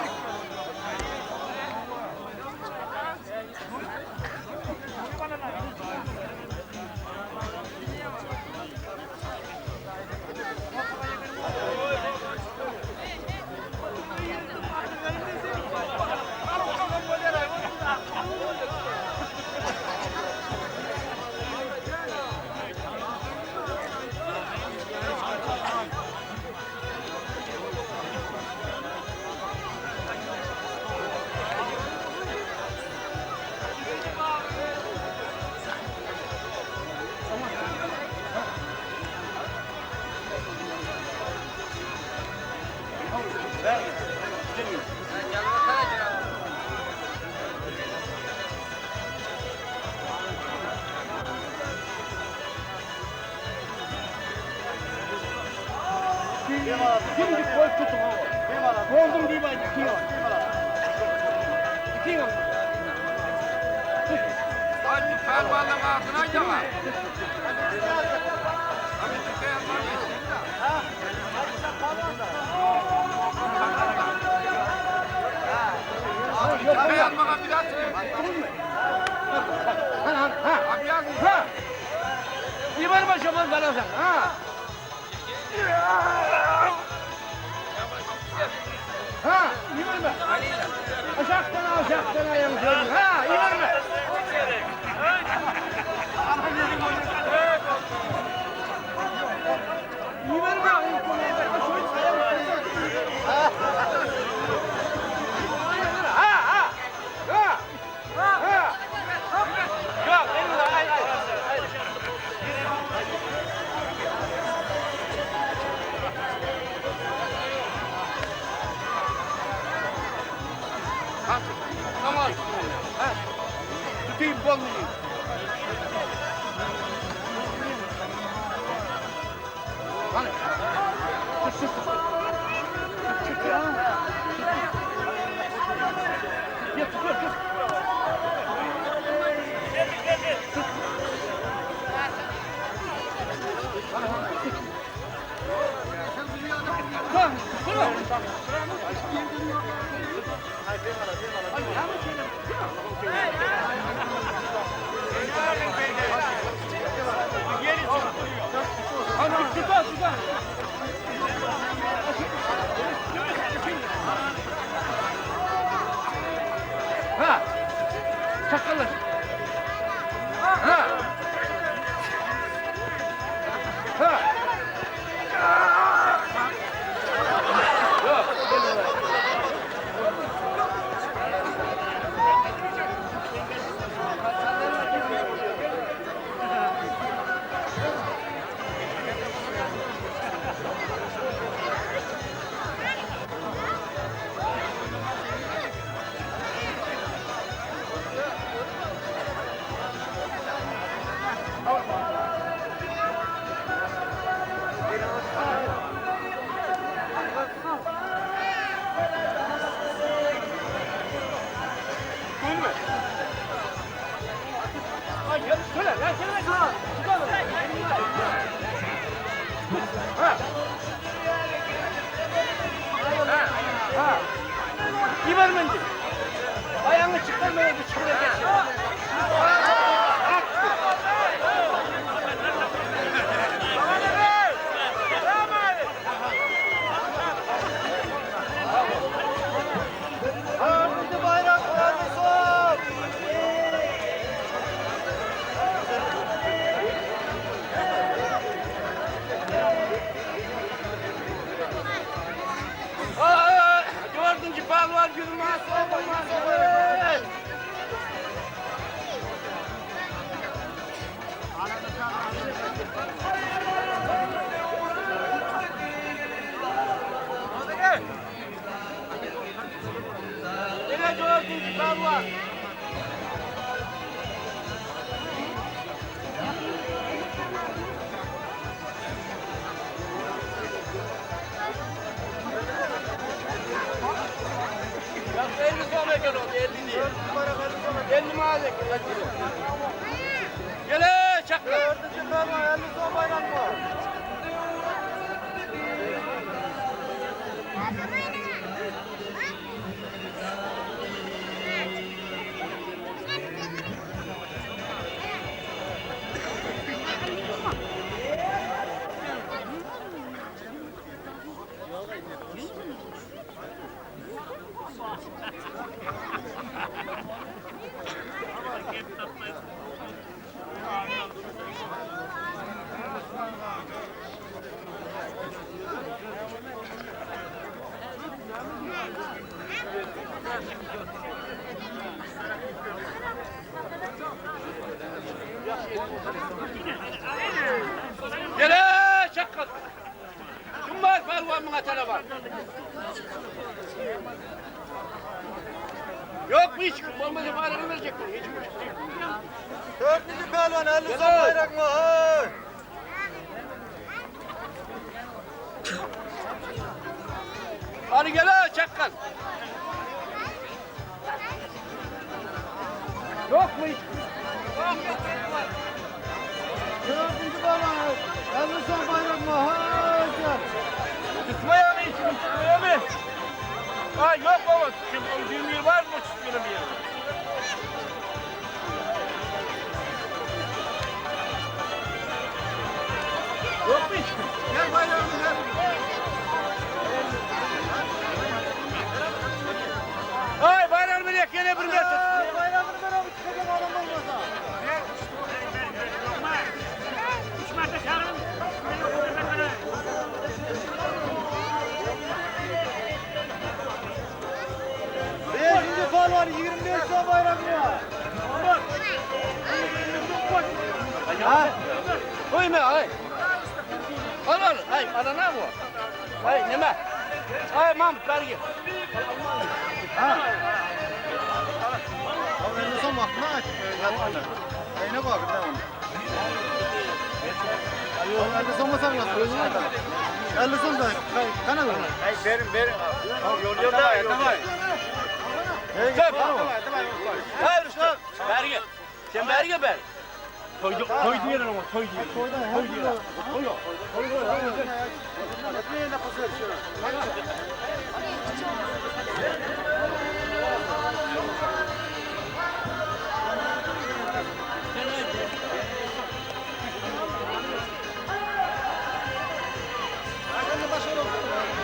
Speaker 2: Dimdik bolup tutuň hawa. Boldum diýip aýt, ikiňem. Ikiňem.
Speaker 10: Hadi pälwanlaryň adyny aýdaga.
Speaker 2: Iberme şoman balasan, ha. Ha, iberme. Aşakdan aşakdan aýagyny söýdüm. Ha, iberme. Iberme. Ha, ha. Ha. Ha. Ýok, elini aý, aý. Tamam. Ha. Tutayım bolmayayım. Hadi. Tut, tut, tut. Çık ya. Ya tut, tut, tut. Ha. Çakılır. Ha. Ha. Yok. Ha. Ibermedi. Aýagyňy çykarmaýa bir çykyp
Speaker 9: Dördüncü bayrak olsun.
Speaker 2: Aa, dördüncü pälwan ýüzüme sokulmaz. Ine dördüncü pälwan. Ya 50 som eken oldy, 50 diýip. 50 manat eken. Gele çakla.
Speaker 9: Dördüncü pälwan 50 som bayrak mı?
Speaker 2: Gele çakal. Kim var pälwan muňa talaba? Yok mu hiç? Bolmasa bayrağını verecek mi? Hiç mi?
Speaker 9: Dördüncü pälwan 50 som bayrak mı? Hey.
Speaker 2: Hany gel-ä, çakgan. Ýokmy?
Speaker 9: Dördünji bala, 50 som baýrak ha,
Speaker 2: Tutmaýamy içini tutmaýamy? Ay yok baba, şimdi bir var mı tutmuyorum bir Yok mu hiç?
Speaker 9: Gel bayrağını gel.
Speaker 2: Ay bayram bile gene bir metre.
Speaker 9: Bayrağını ver abi çıkacak adam olmasa. Beşinci fal var 25 som bayrak var.
Speaker 2: Ha? Koyma ay. Al al. Ay alana bu. Ay neme? Ay Mahmut ver gel.
Speaker 1: Ha. Abi 50 som aklına aç. Ayna bak bir onu. Abi 50 som olsa 50 som da kana ver.
Speaker 2: Ay verin verin. Yol yol da tamam. Hayır usta. Ver gel. Sen ver gel ver. Toy toy diyelim ama toy diyelim. Toy diyelim. Toy.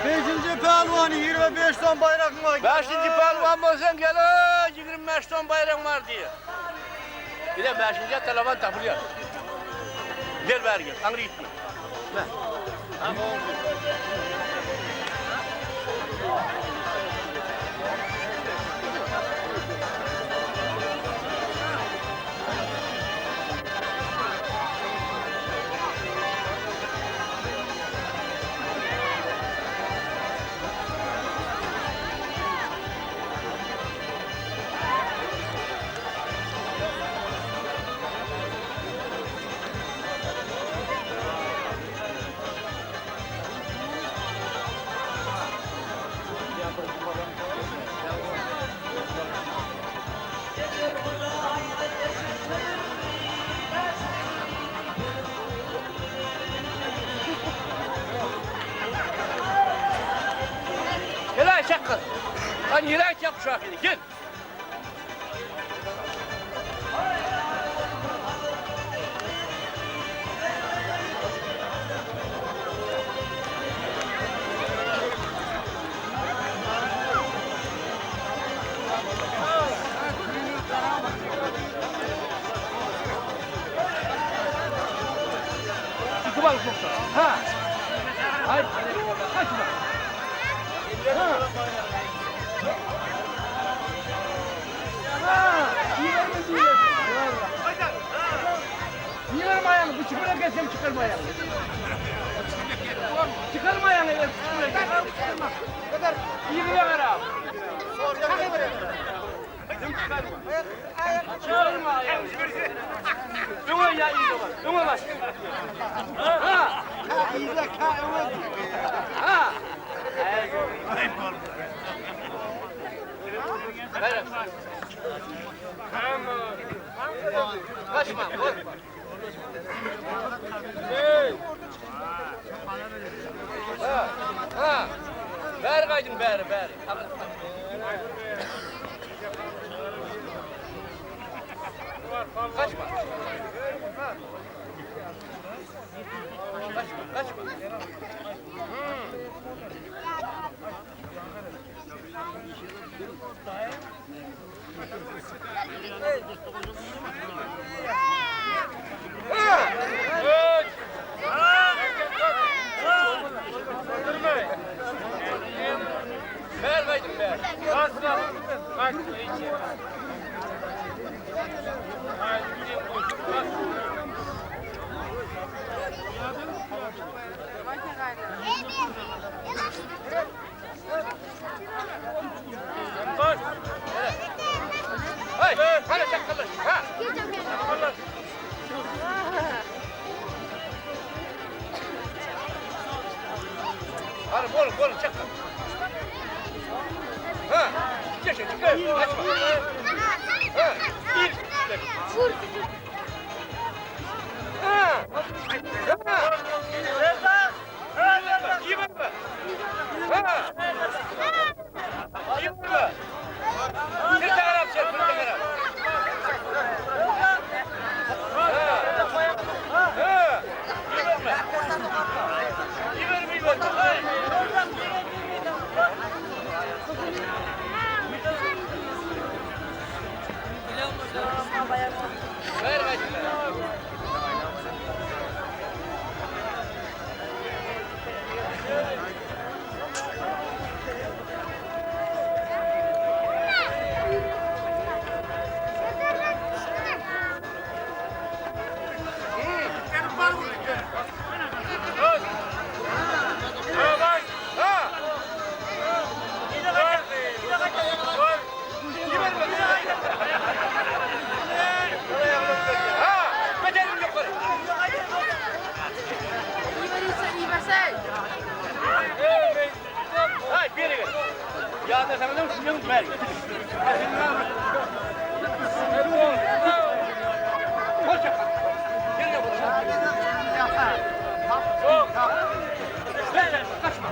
Speaker 9: Beşinci pehlivan 25 som bayrak var.
Speaker 2: Beşinci pehlivan bolsan gel ha, 25 ton bayram var diye. Bir de beşinci talaban tapılıyor. Gel ver gel. Angri gitme. Gel ay çakıl. Lan yürek yap şu akını gel. İki balık yoksa. Ha. Hayır. Kaçma. Yığırma ayağını, bu çukura gelsem çıkarma ayağını. Çıkarma ayağını, evet, çukura gelsem çıkarma. Kadar yığıya ver abi. Çıkarma ayağını. Öne ya iyi zaman, öne baş. Ha. Ha. Kaçma, korkma. Ha, ha. Ver kaydın, ver, ver. Kaçma. Kaçma, kaçma. Ver kaydın, ver. Hey, hadi çakılır. Ha. Hadi bolun, bolun, çakıl. Ha. Çek, çek, kaçma. Ha. Bir. Ha. Ha. İyi bak. Ha. İyi bak. Bir taraf çek, bir taraf. Ha. Ha. İyi verme. İyi verme, iyi verme. Ver kaçma.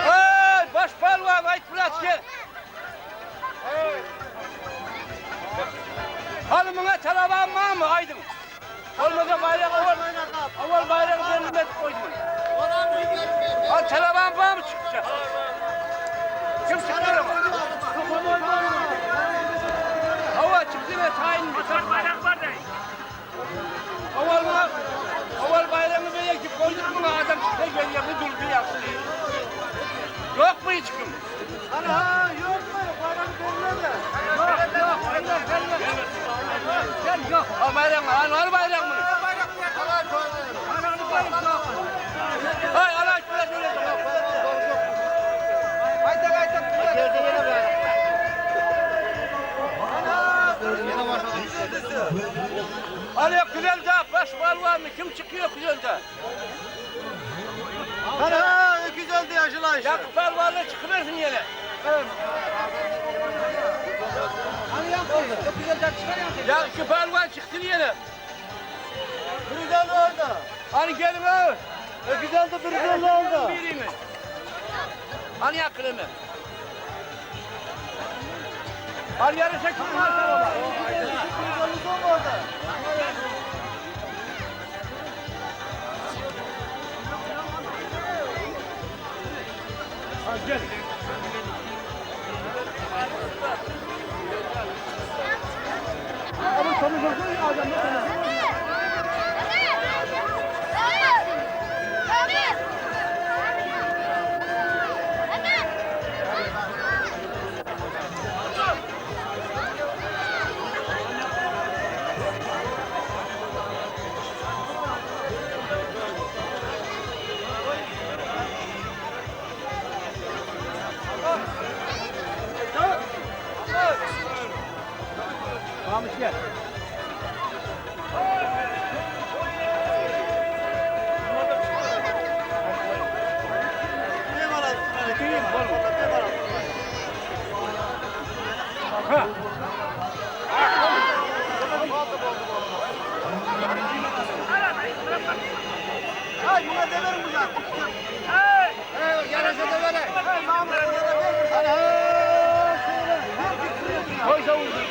Speaker 2: Hey, baş palvan, ayt biraz gel. Hanımına talaban var mı aydın? Olmasa bayrak avval, avval bayrak üzerine koydum. Ha talaban var mı çıkacak? Kim çıkıyor ama? Hava çıktı ve tayin mi?
Speaker 10: Bayrak var da.
Speaker 2: Avval buna, avval bayrağını böyle ki koyduk buna adam çıktı geliyor bu durdu yapsın. Yok mu hiç kim?
Speaker 9: Ana yok mu? Bayram verilmedi.
Speaker 2: Yok yok yok Gel yok. Al bayrak mı? Al, al bayrak mı? Hay Allah şöyle şöyle.
Speaker 9: Haydi haydi.
Speaker 2: Al ya güzel de baş var var mı? Kim çıkıyor güzel de?
Speaker 9: Ana güzeldi yaşılan.
Speaker 2: Ya palvarla çıkıversin yine.
Speaker 9: Hani yaptı? Çok güzel çıkar yaptı.
Speaker 2: Ya şu palvan çıksın yine.
Speaker 9: Güzel oldu.
Speaker 2: Hani gelin ha.
Speaker 9: Güzeldi bir güzel oldu.
Speaker 2: Birini. Hani yakını mı? Hani yarışa kim var tamam.
Speaker 9: Güzel oldu.
Speaker 2: Gel. Mahmut gel.
Speaker 9: Hay buna deverim bu ya. Hey, yarasa devere. Hey Mahmut buna
Speaker 2: Koy savurdu.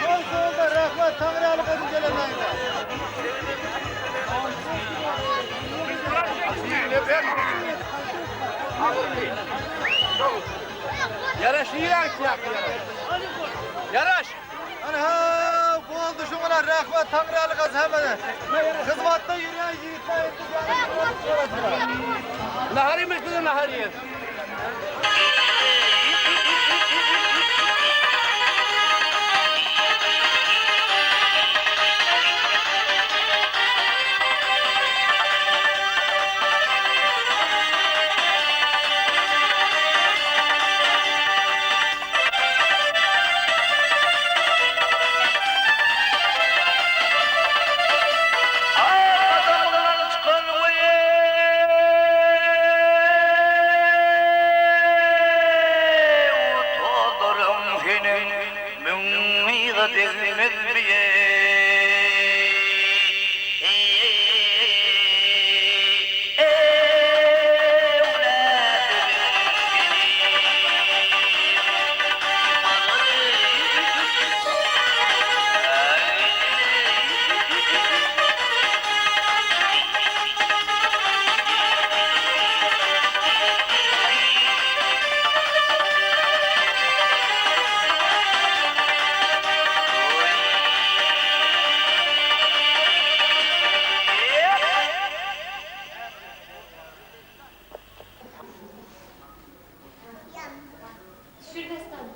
Speaker 9: Koy solda rahmet Tanrı alıp edin gelenlerine.
Speaker 2: Yaraş iyi yak yaraş. Yaraş.
Speaker 9: Ana bu oldu şuna rahmet Tanrı alıp edin hemen. Hizmatta yürüyen yiğitler
Speaker 2: Nahari mi kızım nahari?
Speaker 8: degmezmi
Speaker 5: Düşür destan.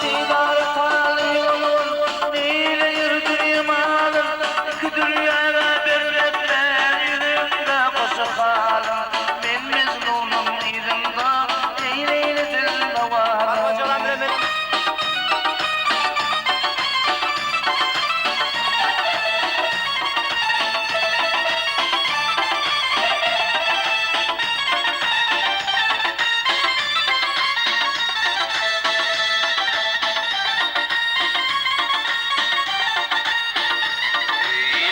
Speaker 8: Didara taly olur, neýle ýürdün imanym, Iki dünýäge berletmän ýüzüňde goşa halym, Men mejnunyň yzynda eýleýli dildawanym.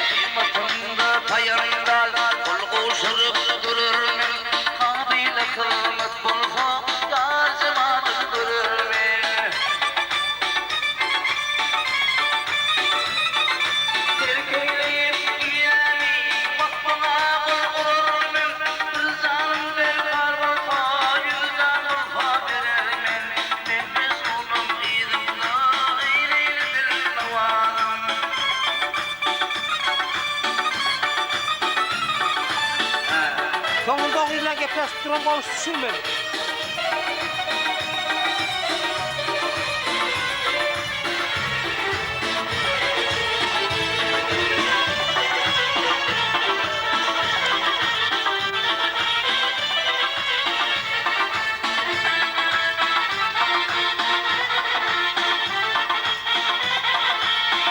Speaker 8: Hyzmatyňda taýyndal, gol gowşuryp durarmen, Kabyla hyzmat bolsa, ýar jemalyn görermen. Terk eýleýip dünýäni, waspaňa gol urarmen, Bir janym derkar bolsa, ýüz jan bolsa berermen, Men mejnunyň yzynda eýleýli dildawanym.
Speaker 2: Soňunda ogly bilen gepleşip duran goňşusy şumy?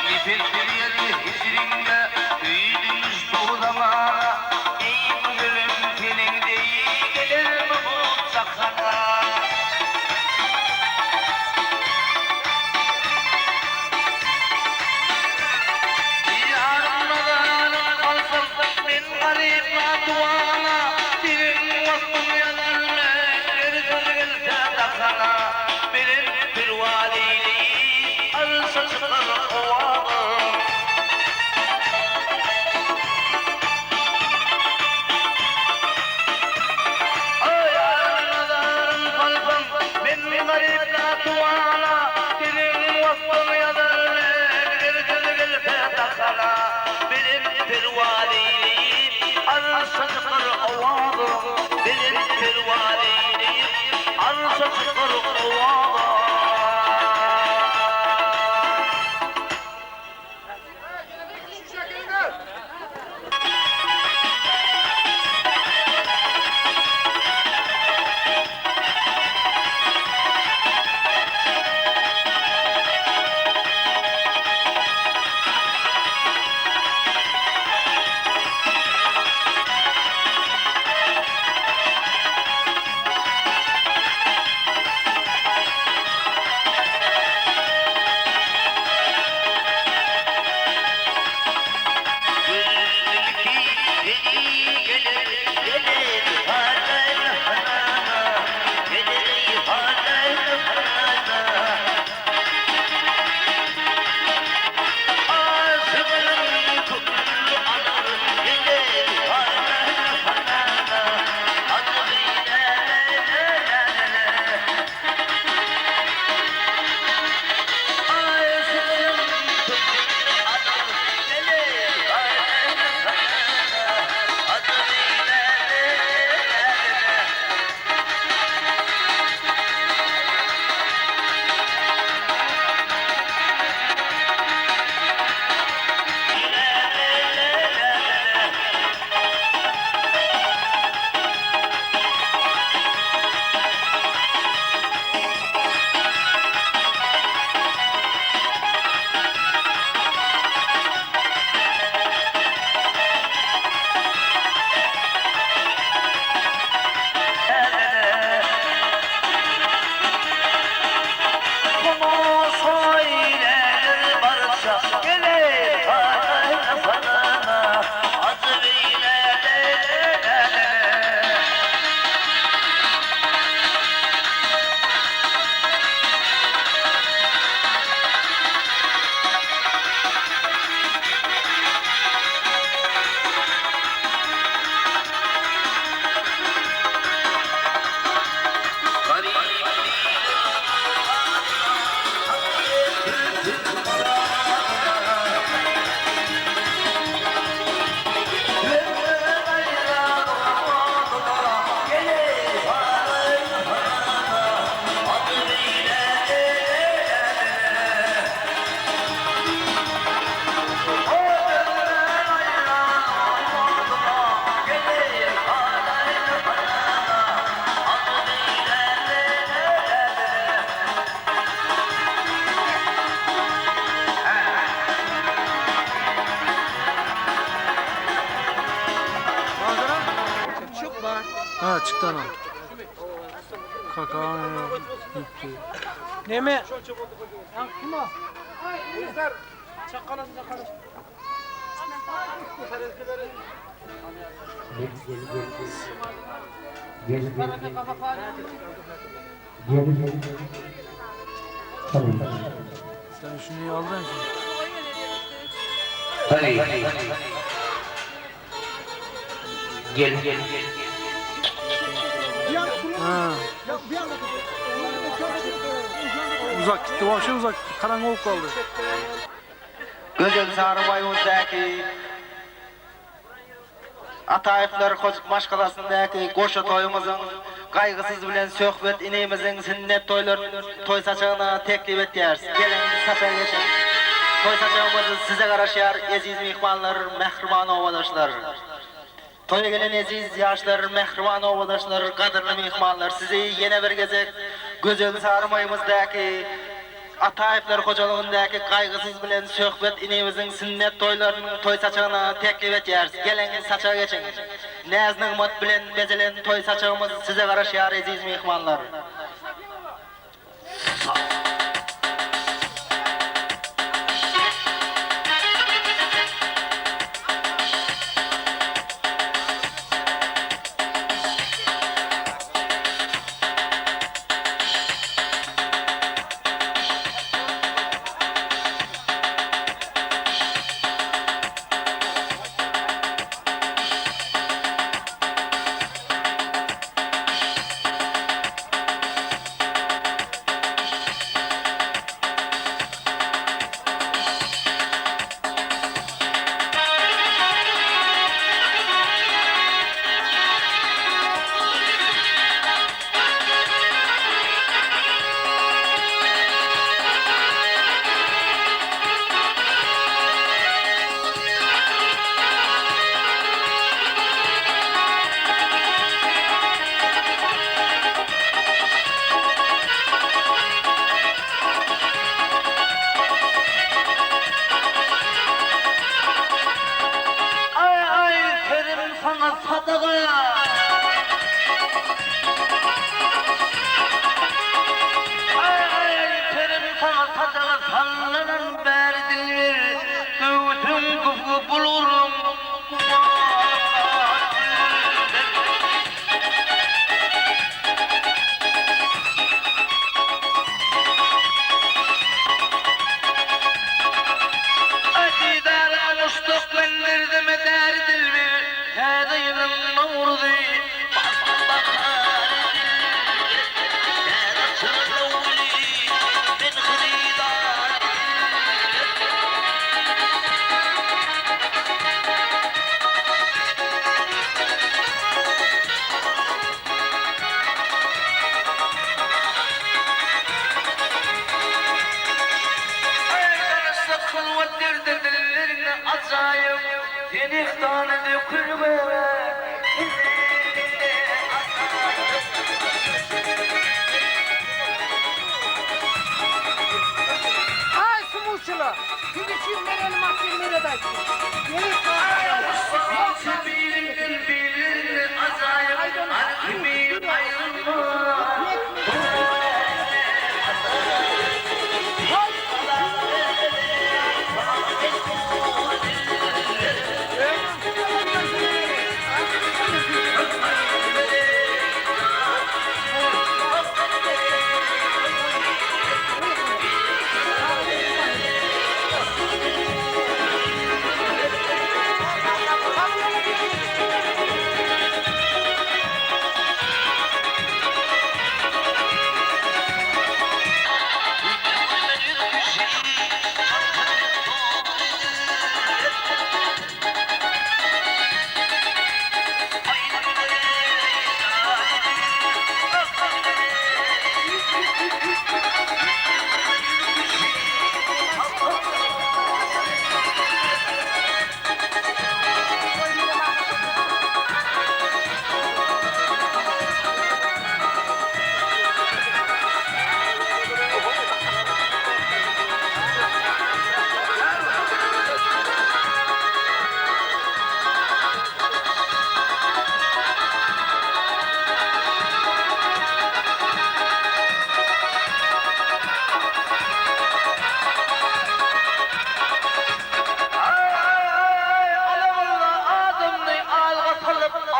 Speaker 8: Nefes berýär hijriňde, söýdümiz bu zamana, Eý gözelim seniň deý gelermi bu jahana? Ýarym nazaryň kalsyn, men garyp natuwana, Seniň waspyň ýazar men, ertir gelse dahana, Belent perwaz eýleýip, arşa çykar owazym. Ýarym nazaryň kalsyn, men garyp natuwana, Seniň waspyň ýazar men, ertir gelse dahana, Belent perwaz eýleýip, arşa çykar owazym, Belent perwaz eýleýip, arşa çykar owazym.
Speaker 9: Ha çykdy ana. Kaka ýüpdi.
Speaker 2: Neme? Kim o? Çakalasın çakalasın.
Speaker 9: Sen şunu aldın şimdi. Ha. Uzak gitti, vahşi uzak gitti. Karanlık olup kaldı.
Speaker 8: Gözel Sarybaýyňdaky Ataýewler maşgalasyndaky goşa toýumyzyň Gaýgysyz bilen Söhbet inimiziň sünnet toýlaryny toý saçagyna teklip etýäris. Geliň, saçaga geçiň. Toý saçagymyz size garaşýar, eziz myhmanlar, mähriban obadaşlar. Toýa gelen eziz ýaşlar, mähriban obadaşlar, gadyrly myhmanlar, sizi ýene bir gezek gözel Sarymaýymyzdaky Ataýewler hojalygyndaky Gaýgysyz bilen Söhbet inimiziň sünnet toýlarynyň toý saçagyna teklip etýäris. Geliň, saçaga geçiň. Näz-nygmat bilen bezelen toý saçagymyz size garaşýar, eziz myhmanlar. Aý aý perim saňa sadaga. Aý aý perim saňa sadaga sallanan bäri dilber göwsüň güpgi bulguryň guwan dilber. Aý didara muşdak men derdime däri dilber täze ýylyň nowruzy pasly bahary dilber täze çyrlawly men hyrydary dilber. Aý garaşsak hylwat derde dilleriňe ajaýyp Senehtany dökülme ellerinde ajaýyp.
Speaker 2: Aý sumuçylar! Siz üçin men elim atýan meret aýtdym. Meret
Speaker 8: Birinden birine ajaýyp Kimi aýrylma.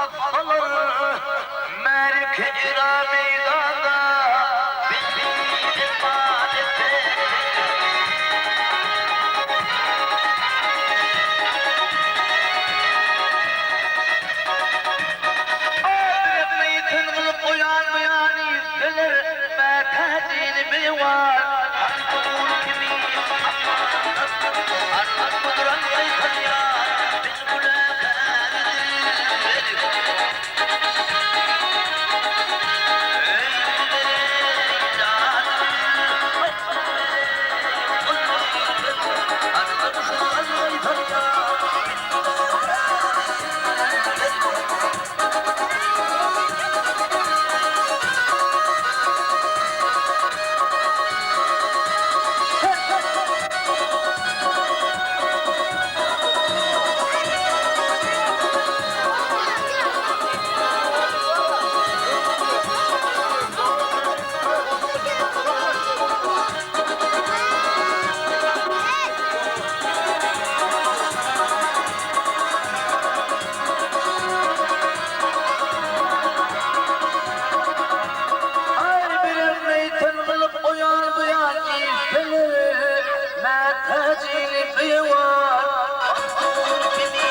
Speaker 8: Atsalar märeke era meýdanda Bizi emanet Ahyretni tyn kylyp oýanmaýan ildeler Mätäjini beýwan Haly kimi amanatdyr Arman duran gaýtarýar Biz günäkär dilber Aý biremli tyn gylyp oýan buýan ilseler, Mätäjini beýewan, Manzur kimi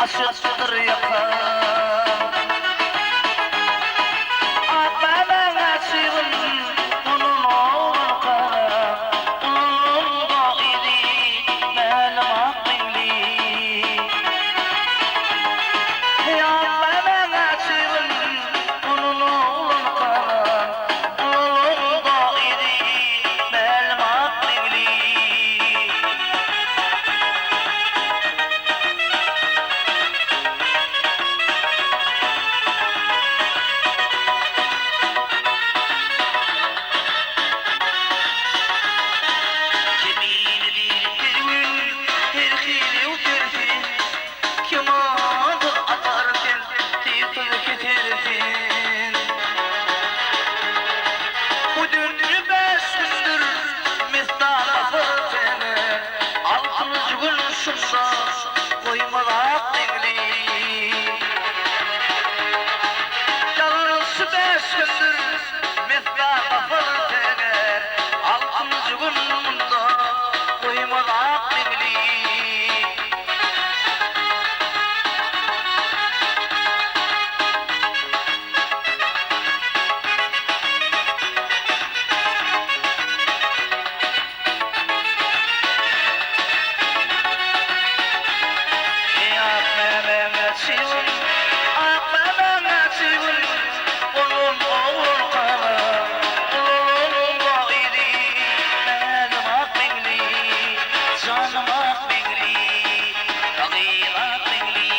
Speaker 11: Açypdyr ýakam. Ak mämäň äçigin Ulan oglan gara. Ulalanda yzy Mälim ak meňli. Heý ak mämäň äçigin Ulan oglan gara. Ulalanda yzy Mälim ak meňli. Kemine bir her gün her hili ötersin, Kemada atar sen, tyg keser sen. Bu dünýe bäş gündür mestan basar seni, Altynjy gün şunda goýmaz ak meňli. Ýalňyşy bäş gündür mestan basar seni, Altynjy gün munda goýmaz ak meňli. Eý ak mämäňe çybyn, ak mämäňe çybyn, Oglan oglan gara, ulalan baýry, Mälim ak meňli, janym ak meňli, Kagyz ak meňli.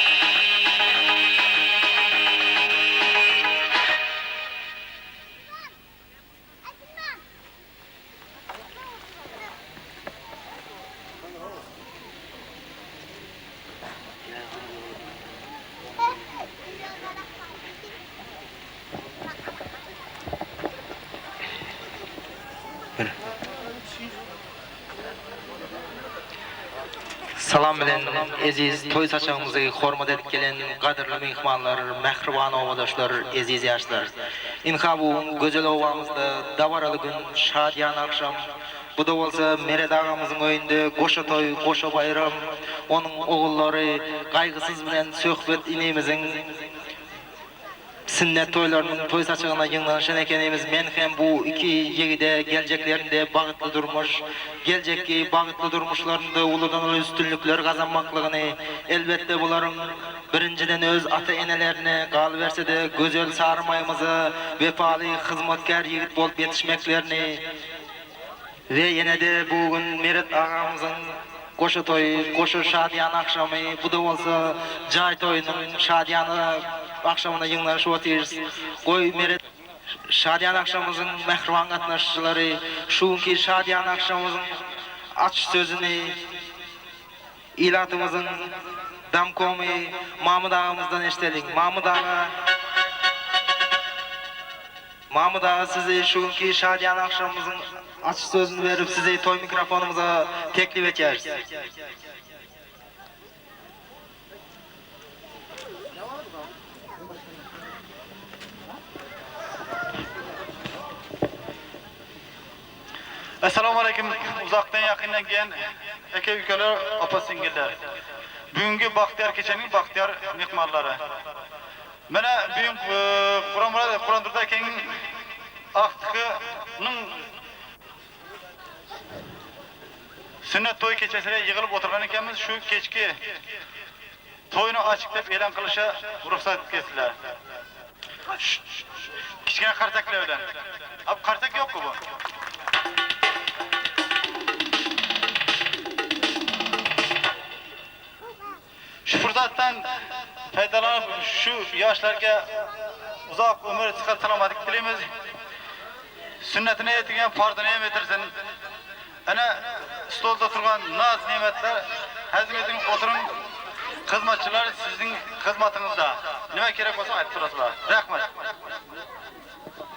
Speaker 12: Salam bilen eziz toý saçagymyzy hormat edip gelen gadyrly myhmanlar, mähriban obadaşlar, eziz ýaşlar. Ynha bu gün gözel obamyzda dabaraly gün, şadyýan agşam. Bu-da bolsa Meret agamyzyň öýünde goşa toý, goşa baýram. Onuň ogullary Gaýgysyz bilen Söhbet inimiziň Sünnet toýlarynyň toý saçagyna ýygnanyşan ekenimiz men hem bu iki ýigide geljeklerinde bagtly durmuş, geljekki bagtly durmuşlarynda uludan-uly üstünlikler gazanmaklygyny, elbetde bularyň birinjiden öz ata-enelerine, galyberse-de gözel Sarymaýymyza wepaly hyzmatkär ýigit bolup ýetişmeklerini we ýene-de bu gün Meret agamyzyň goşa toýy, goşa şadyýan agşamy, bu-da bolsa jaý toýunyň şadyýan agşamyna ýygnanyşyp otyrys. Goý, Meret şadyýan agşamymyzyň mähriban gatnaşyjylary şu günki şadyýan agşamymyzyň açyş sözüni ilatymyzyň damkomy Mamyt agamyzdan eşideliň. Mamyt aga! Mamyt aga sizi şu günki şadyýan agşamymyzyň açyş sözüni berip sizi toý mikrofonymyza teklip etýäris.
Speaker 1: Essalamu aleýkum uzakdan ýakyndan gelen eke ukalar apa siňgiller. Bugünki bagtyýar keçeniň bagtyýar myhmanlary. Menä bügün Guranmyrat Gurandurdy akeňiň agtygynyň sünnet toý keçesine ýygylyp oturgan ekenmiz şu keçki toýuny açyk dep elan kylyşa rugsat etgesiler. Kiçgine kartaklar bilen. Abi kartak ýokmy bu? Şu pursatdan peýdalanyp şu ýaşlarga uzak ömür, syhat salamatlyk dileýmiz. Sünnetine ýetirgen parzyny hem ýetirsin. Ene stolda turgan naz nimetler hezm ediň oturyň hyzmatçylar siziň hyzmatyňyzda. Nime kerek bolsa aýdyp turasylar. Rahmet.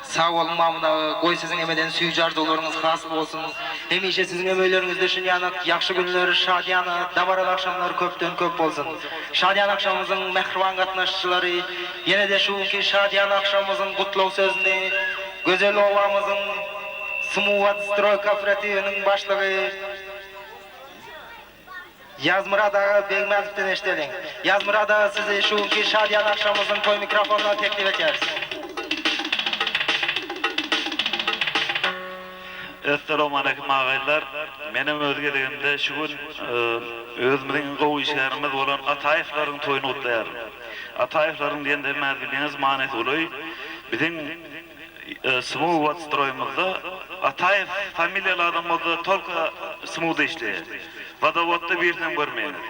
Speaker 12: Sag boluň Mamut aga, goý siziň hem eden süýji arzuwlaryňyz hasyl bolsun. Hemişe siziň hem öýleriňizde şunýanak ýagşy günler, şadyýana, dabaraly agşamlar köpden köp bolsun. Şadyýan agşamymyzyň mähriban gatnaşyjylary, ýene-de şu günki şadyýan agşamymyzyň gutlag sözüni gözel obamyzyň Smuwat stroý kooperatiwiniň başlygy. Ýazmyrat aga Begmäzowdan eşideliň. Ýazmyrat aga sizi şu günki şadyýan agşamymyzyň toý mikrofonyna teklip etýäris.
Speaker 13: Essalawmaleýkim agaýlar. Menem öz gezegimde şu gün özümiziň iň gowy işgärimiz bolan Ataýewleriň toýuny gutlaýaryn. Ataýewleriň diýende hemmäňiz bilýäňiz manysy uly. Biziň Smuw stroýumyzda Ataýew familiýaly adam bolsa tolko smuwda işleýär. Wodowodda birisinem görmeýäňiz.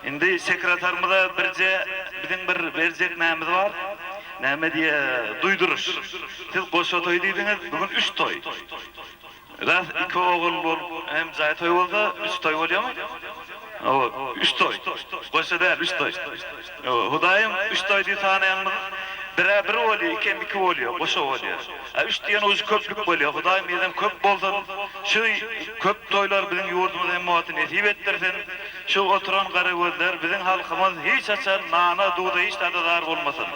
Speaker 13: Indi sekretarymyza birje biziň bir berjek nämemiz bar. Näme diýe duýduryş. Siz goşa toý diýdiňiz, bu gün üç toý. Ras iki ogul bolup hem jaý toý bolsa üç toý bolýamy? Hawa, üç toý. Goşa däl, üç toý. Hawa, Hudaýym üç toý diýip sanaýanymyz bir-ä bir bolýa, ikem iki bolýa, goşa bolýa. A üç diýen ujy köplük bolýa. Hudaýym ýezem köp bolsun. Şu köp toýlar biziň ýurdumyza hemma wagty nesip etdirsin. Şu oturan garagözler biziň halkymyz hiç haçan nana, duza hiç zada zar bolmasyn.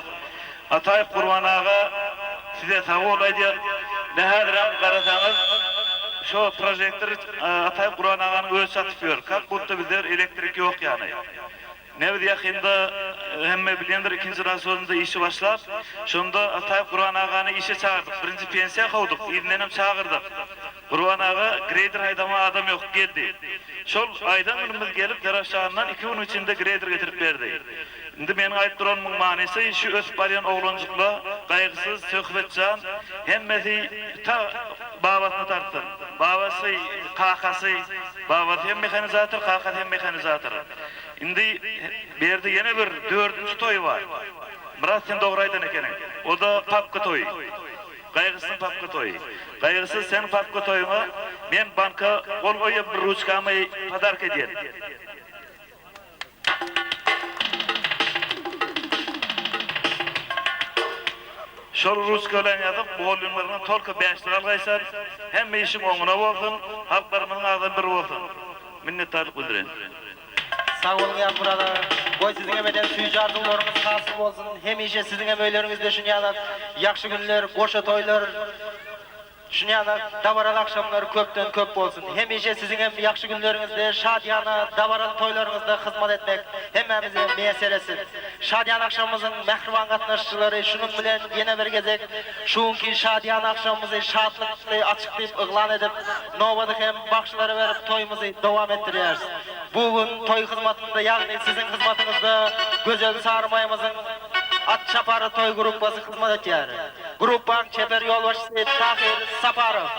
Speaker 13: Ataýew Gurban aga size sag bol aýdýan. Ine häzirem garasaňyz şo prožektor Ataýew Gurban aganyň özi satyp ýör. Kak budda bizler elektrik ýok ýany. Ine biz ýakynda hemme bilýändir ikinji nasosynda işi başlap şonda Ataýew Gurban agany işe çagyrdyk. Birinji pensiýa kowduk yzyndanam çagyrdyk. Gurban aga greýder haýdama adam ýok geldi. Şol aýdan günümiz gelip Zerafşandan iki günüň içinde greýder getirip berdi. Indi meniň aýdyp duranymyň manysy şu ösüp barýan oglanjykla Gaýgysyz, Söhbetjan hemmesi ta babasyna tartsyn. Babasy, kakasy, babasy hem mehanizator, kakasy hem mehanizator. Indi bu ýerde ýene bir dördünji toý bar. Myrat sen dogry aýdan ekeniň. O-da papka toýy. Gaýgysyzyň papka toýy. Gaýgysyz seň papka toýuňa men banka gol goýup bir ruçkamy podarka edýän. Şol ruçka bilen ýazyp mugallymlaryňdan tolko bäşlik algaýsan. Hemme işiň oňuna bolsun, halklarymyzyň agzy bir bolsun. Minnetdarlyk bildirýän.
Speaker 12: Sag boluň Ýazmyrat aga. Goý siziňem eden süýji arzuwlaryňyz hasyl bolsun. Hemişe siziňem öýleriňizde şunýalak ýagşy günler, goşa toýlar, şunýalak dabaraly agşamlar köpden köp bolsun. Hemişe siziňem ýagşy günleriňizde, şadyýana dabaraly toýlaryňyzda hyzmat etmek hemmämize miýesser etsin. Şadyýan agşamymyzyň mähriban gatnaşyjylary şunuň bilen ýene bir gezek şu günki şadyýan agşamymyzy şatlykly açyk diýip yglan edip, Nobady hem bagşylara berip toýumyzy dowam etdirýäris. Bu gün toý hyzmatynda ýagny siziň hyzmatyňyzda Gözel Sarymaýymyzyň At çapary toý gruppasy hyzmat etýär. Gruppaň çeper ýolbaşçysy Tahyr Saparow.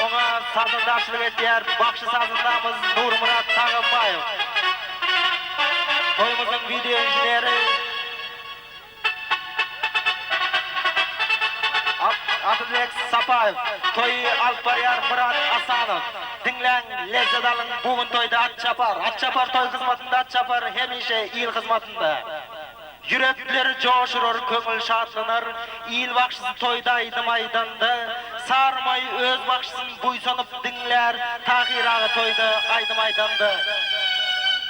Speaker 12: Oňa sazandarçylyk edýär bagşy sazandamyz Nurmyrat Tagambaýew. Toýumyzyň wideo inženeri. Adylbek Sapaýew, Toýy alyp barýar Myrat Asanow. Diňläň, lezzet alyň, bu gün toýda at çapar. At çapar toý hyzmatynda at çapar hemişe il hyzmatynda. Ýürekler joşurar, köňül şatlanar, il bagşysy toýda aýdym aýdanda, Sarymaý öz bagşysyn buýsanyp diňlär, Tahyr aga toýda aýdym aýdanda.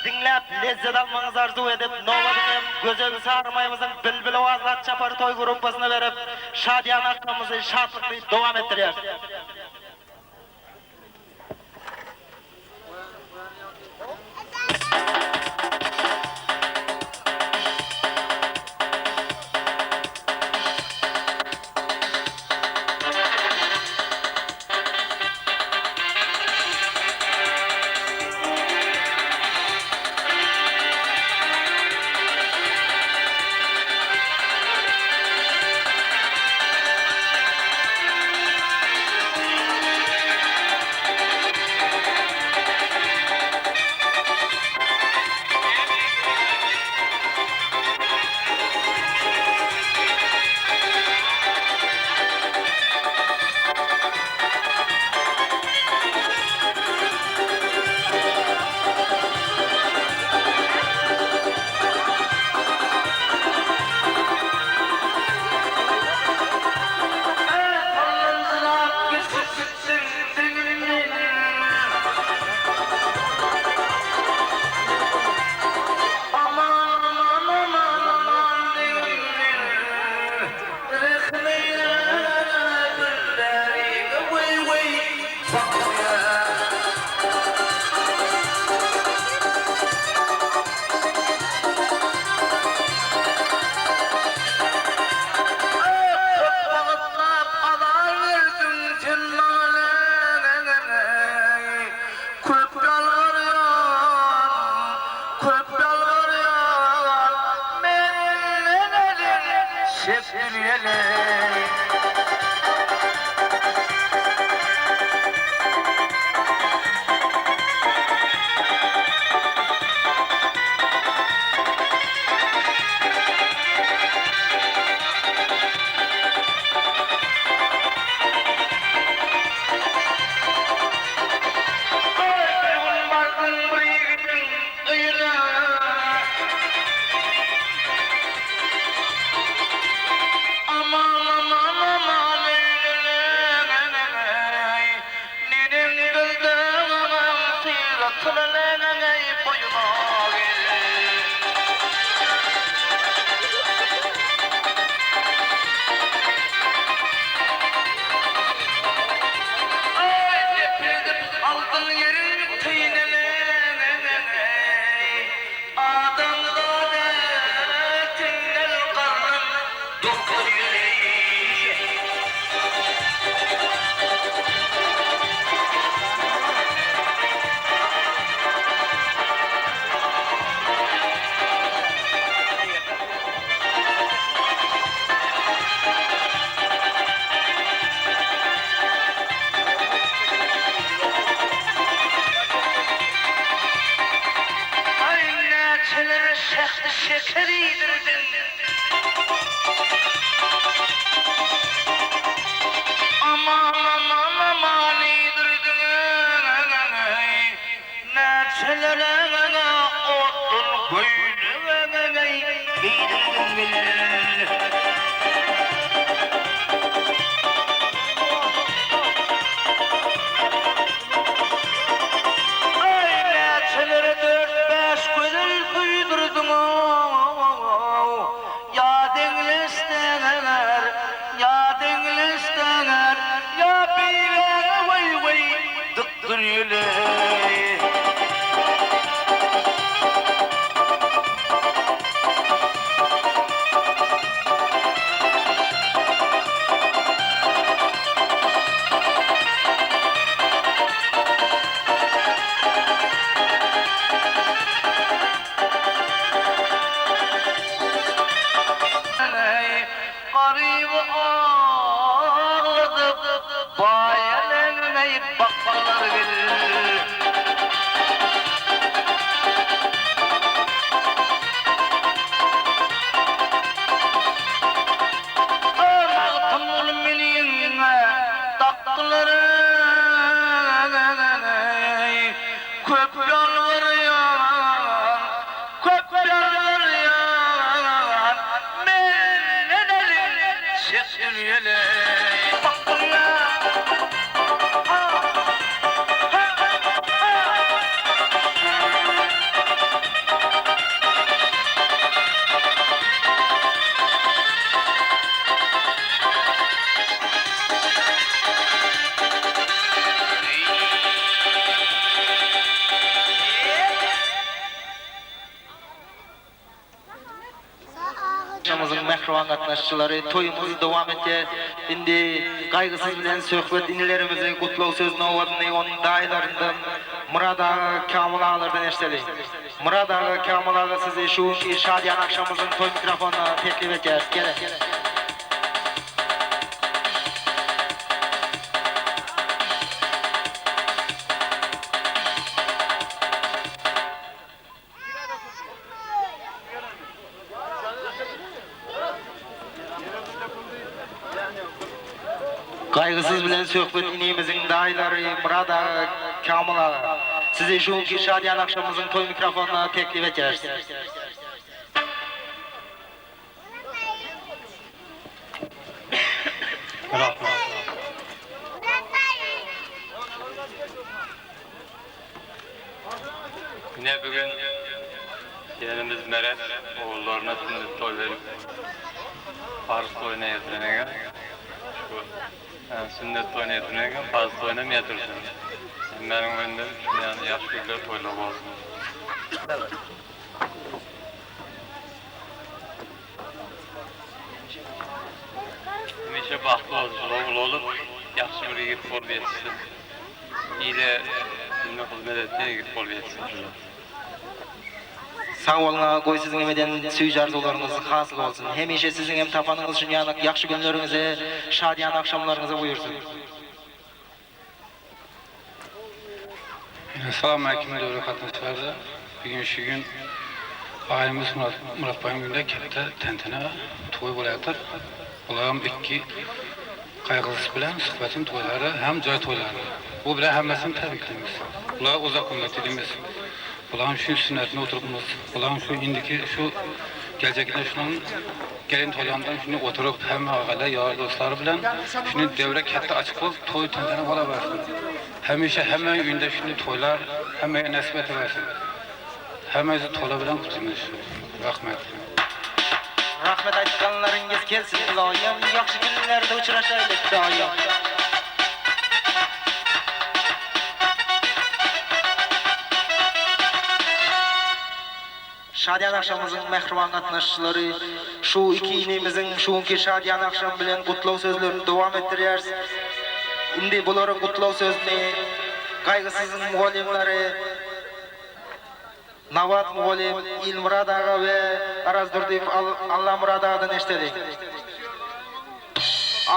Speaker 12: Diňläp lezzet almagyňyzy arzuw edip, nobady hem Gözel Sarymaýymyzyň bilbil owazly at çapar toý gruppasyna berip, şadyýan agşamymyzy şatlykly dowam etdirýäris.
Speaker 11: çek dünýeler. Bir gün bardym bir ýigidiň öýüne. Aman aman aman öýlenen-eý. Neneň gyzdyň syratyny-eý boýuna gel. Aý depredip aldyň ýeriň teýneleň-eý, Adamzat etinden garrym doklar ýüreý. Aý, näçelere şähdi-şeker iýdirdiň. Aman, aman, aman iýdirdiň-eý. Näçelere otdan köýnek geýdirdiň bil. Aý, näçelere dört-bäş gözel söýdürdiň-ow, Ýa deňleşseňer, ýa deňleşseňer, ýa beýläge weý-weý dykdyr ýüleý. Garyby agladyp, baýa leňňeýip bakdylar bil. Magtymguly meni ýeňňe dakdylar eý, Köp ýalbarýan, köp ýalbarýan, Menden elin çek dünýeleý.
Speaker 12: Agşamymyzyň mähriban gatnaşyjylary, toýumyz dowam etýär. Indi Gaýgysyz bilen Söhbet inilerimizi gutlag söz nobadyny onuň daýylaryndan Myrat aga, Kamil agalardan eşideli. Myrat aga, Kamil aga sizi şu günki şadyýan agşamymyzyň toý mikrofonyna teklip etýäris. Geliň. Gaýgysyz bilen söhbet inimiziň daýylary Myrat aga, Kamil aga, sizi şu günki şadyýan agşamymyzyň toý mikrofonyna teklip etýäris.
Speaker 14: Ine bugün ýegenimiz Meret ogullaryna sünnet toý berip, parz toýuna ýetiren eken. Şu sünnet toýuna ýetiren eken, parz toýuna hem ýetirsin. Hemmäniň öňünde şuny ýaly ýagşy günler toýlar bolsun. Hemişe bagtly bolsun, ogul bolup, ýagşy bir ýigit bolup ýetişsin. Ile diline hyzmet etýän ýigit bolup ýetişsin şular.
Speaker 12: Sag boluň aga goý siziňem eden süýji arzuwlaryňyz hasyl bolsun. Hemişe siziňem tapanyňyz şunýalyk ýagşy günleriňize, şadyýan agşamlaryňyza buýursyn.
Speaker 15: Salam aleýkum döwre gatnaşyjylar. Bugün şu gün aýymyz Murat Muratbaýyň öýünde ketde tentene toý bolaýatyr. Bularam ikki gaýgysy bilen Suhbetiň toýlary hem jaý toýlary. Bu bilen hemmesini täbrikleýmiz. Bulara uzak ömür dileýmiz. Bularyň şu sünnetinde oturypmyz. Bularyň şu indiki şu geljekde şunuň gelin toýlaryndan şuny oturyp hemme agalar ýar dostlary bilen şuny döwre ketde açyk bolup toý tentene bolawersin. Hemişe hemme öýünde şuny toýlar hemmege nesip etewersin. Hemmesi toýlar bilen gutlaýmyz. Rahmet.
Speaker 12: Rahmet aýtganlaryňyz gelsin iloýym ýagşy günlerde uçraşaýlyk daýym. Şadyýan agşamymyzyň mähriban gatnaşyjylary, şu iki inimiziň şu günki şadyýan agşam bilen gutlag sözlerini dowam etdirýäris. Indi bularyň gutlag sözüni Gaýgysyzyň mugallymlary Nabat mugallym Ilmyrat aga we Arazdurdyýew Allamyrat agadan eşideliň.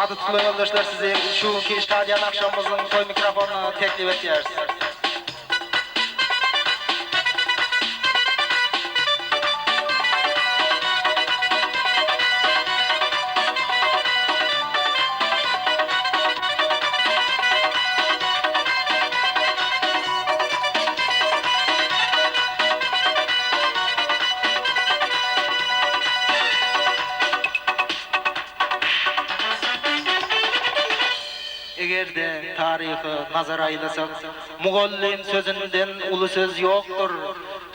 Speaker 12: Ady tutulan ýoldaşlar sizi şu günki şadyýan agşamymyzyň toý mikrofonyna teklip etýäris. Eger-de taryha nazar aýlasak, mugallym sözünden uly söz ýokdur.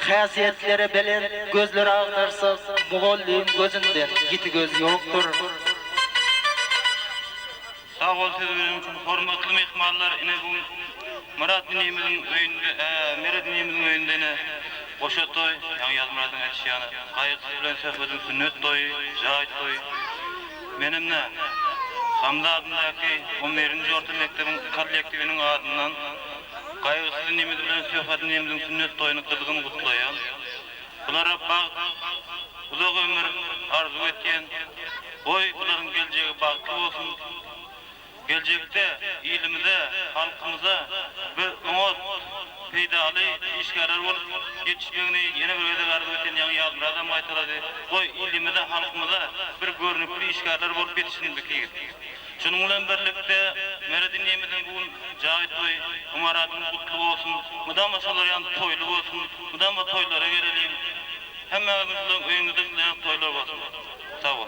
Speaker 12: Häsiýetlere belent gözler agtarsak, mugallym gözünden ýiti göz ýokdur.
Speaker 1: Sag bol söz bereniň üçin hormatly myhmanlar ine bu gün Myrat inimiziň öýünde Meret inimiziň öýünde ine goşa toý ýaňy Ýazmyradyň aýdyşy ýaly Gaýgysyz bilen Söhbediň sünnet toýy jaý toý menem nä Hamza adyndaky on birinji orta mekdebiň kollektiwiniň adyndan Gaýgysyz inimiz bilen Söhbet inimiziň sünnet toýuny gyzgyn gutlaýan bulara bagt uzak ömür arzuw etýän. Goý, bularyň geljegi bagtly bolsun! Geljekde ilimize, halkymyza bir oňat, peýdaly işgärler bolup ýetişmegini ýene bir gezek arzuw etýän ýaňy Ýazmyradam gaýtalady. Goý, ilimize, halkymyza bir görnükli işgärler bolup ýetişsin bu iki ýigit. Şunuň bilen birlikde, Meret inimiziň bu gün jaý toýy, ymaradyňyz gutly bolsun! Mydama şolar ýaly toýly bolsun! Mydama toýlara geleliň! Hemmäňiziň şular öýüňizde şular toýlar bolsun. Sag bol.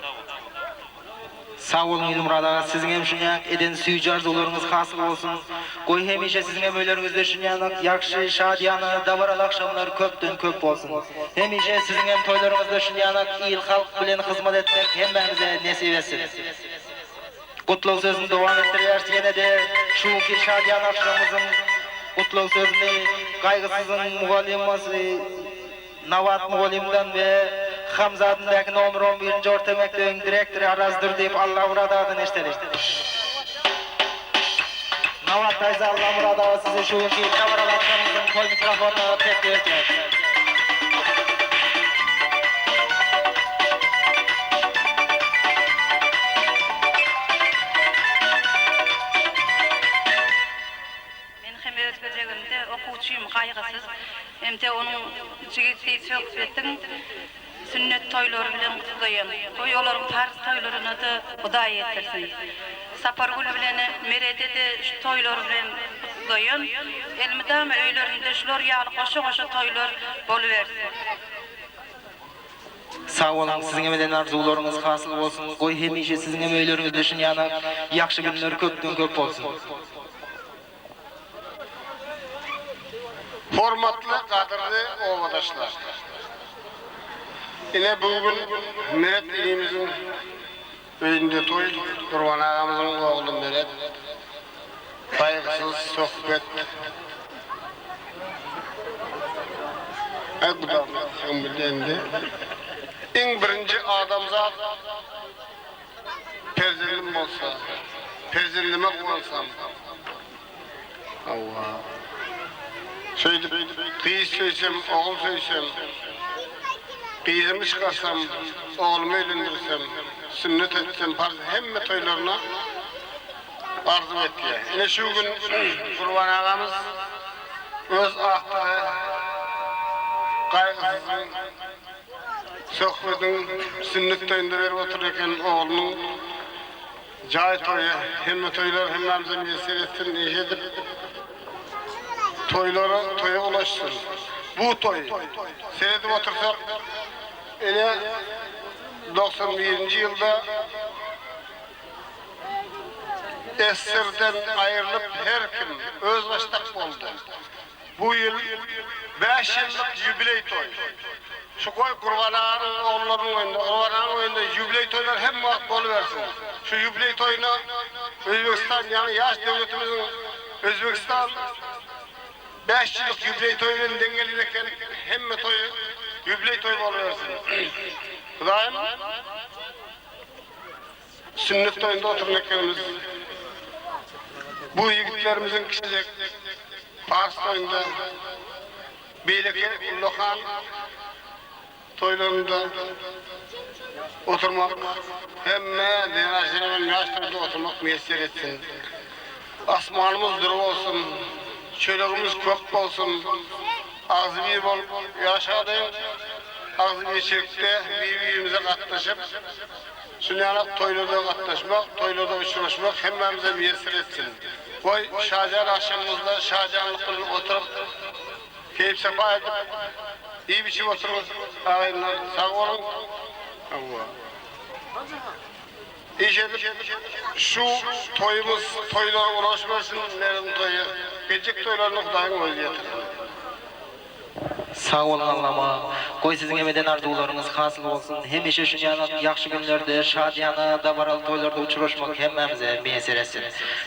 Speaker 12: Sag boluň Ilmyrat aga siziňem şunýak eden süýji arzuwlaryňyz hasyl bolsun. Goý hemişe siziňem öýleriňizde şunýanak ýagşy şadyýana dabaraly agşamlar köpden köp bolsun. Hemişe siziňem toýlaryňyzda şunýanak il halk bilen hyzmat etmek hemmämize nesip etsin. Gutlag sözüni dowam etdirýäris ýene-de şu günki şadyýan agşamymyzyň gutlag sözüni Gaýgysyzyň mugallymasy Nabat mugallymdan we Hamza adyndaky nomer on birinji orta mekdebiň direktory Arazdurdyýew Allamyrat agadan eşideli. Nabat daýza Allamyrat aga sizi şu günki dabaraly agşamymyzyň toý mikrofonyna teklip edýäris.
Speaker 4: Men hem öz gezegimde okuwçym Gaýgysyz hem-de onuň jigisi Söhbetiň sünnet toýlary bilen gutlaýan. Goý, olaryň parz toýlaryna-da Hudaý ýetirsin. Sapargül bilen Meredi-de şu toýlary bilen gutlaýan. Elmydama öýlerinde şular ýaly goşa-goşa toýlar bolubersin.
Speaker 12: Sag boluň siziňem eden arzuwlaryňyz hasyl bolsun goý hemişe siziňem öýleriňizde şunýanak ýagşy günler köpden köp bolsun.
Speaker 3: Hormatly gadyrly obadaşlar! Ine bu gün Meret inimiziň öýünde toý, Gurban agamyzyň ogly Meret, Gaýgysyz söhbet. Aý gudam sen bilende iň birinji adamzat perzendim bolsa, perzendime guwansam, hawa, şeýdip gyz söýsem, ogul söýsem. Gyzymy çykarsam, oglumy öýlendirsem, sünnet etsem parz hemme toýlaryna arzuw etýär. Ine şu gün Gurban agamyz öz agtygy Gaýgysyzyň Söhbediň sünnet toýunda berip otyr eken oglunyň jaý toýy hemme toýlar hemmämize miýesser etsin iş edip toýlara toýa ulaşsyn bu toý seredip otursak ine 91-nji ýylda Esserden aýrylyp her kim özbaşdak boldy. Bu ýyl 5 ýyllyk ýubileý toý. Şu goý Gurban aganyň ogullarynyň öýünde, Gurban aganyň öýünde ýubileý toýlar hemme wagt bolubersin. Şu ýubileý toýuna Özbegistan ýaňy ýaş döwletimiziň Özbegistan 5 ýyllyk ýubileý toýy bilen deň gelýän eken, hemme toýy ýubileý toý bolubersin. Hudaýym Sünnet toýunda oturan ekenimiz. Bu ýigitlerimiziň kiçijek pars toýunda, beýleki ullakan toýlarynda oturmak, hemme deňaşlaryň ýaş toýunda oturmak miýesser etsin. Asmanymyz dury bolsun, çöregimiz kök bolsun, agzybir bolup ýaşalyň, agzybirçilikde bir-birimize gatnaşyp, Şunýalak toýlarda gatnaşmak, toýlarda uçraşmak hemmämize miýesser etsin. Goý, şadyýan agşamymyzda şadyýanlyk bilen oturyp, keýp-sapa edip, iýip-içip oturyň, agayynlar, sag boluň. Hawa. Iş edip, şu toýumyz toýlara ulaşmasyn, Merwiň toýy. Geljek toýlaryny Hudaýyň özi ýetirsin.
Speaker 12: Sag boluň Allama. Goý siziň hem eden arzuwlaryňyz hasyl bolsun. Hemişe şunýalak ýagşy günlerde, şadyýana, dabaraly toýlarda uçraşmak hemmämize miýesser etsin.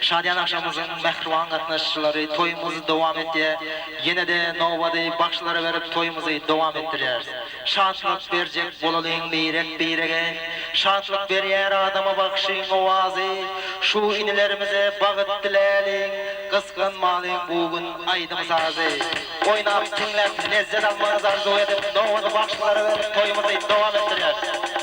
Speaker 12: Şadyýan agşamymyzyň mähriban gatnaşyjylary toýumyz dowam etýär. Ýene-de nobady bagşylara berip toýumyzy dowam etdirýäris. Şatlyk berjek bolalyň birek-birege. Şatlyk berýär adama bagşyň owazy. Şu inilerimize bagyt diläliň. Gysganmalyň bu gün aýdym-sazy. Oýnap, diňläp, lezzet almagyňyzy arzuw edip, nowady bagşylara berip toýumyzy dowam etdirýäris.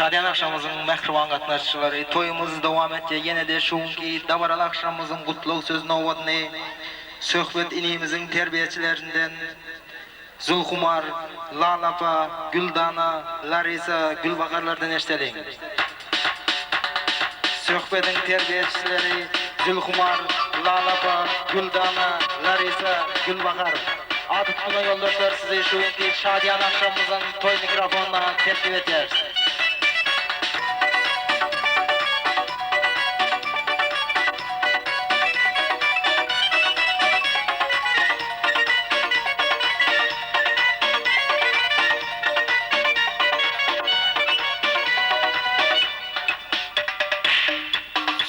Speaker 12: Şadyýan agşamymyzyň mähriban gatnaşyjylary, toýumyz dowam etýär. Ýene-de şu günki dabaraly agşamymyzyň gutlag söz nobatyny Söhbet inimiziň terbiýeçilerinden Zulhumar, Lal apa, Güldana, Larisa, Gülbaharlardan eşideliň. Söhbediň terbiýeçileri Zülhumar, Lal apa, Güldana, Larisa, Gülbahar. Ady tutulan ýoldaşlar sizi şu günki şadyýan agşamymyzyň toý mikrofonyna teklip edýäris.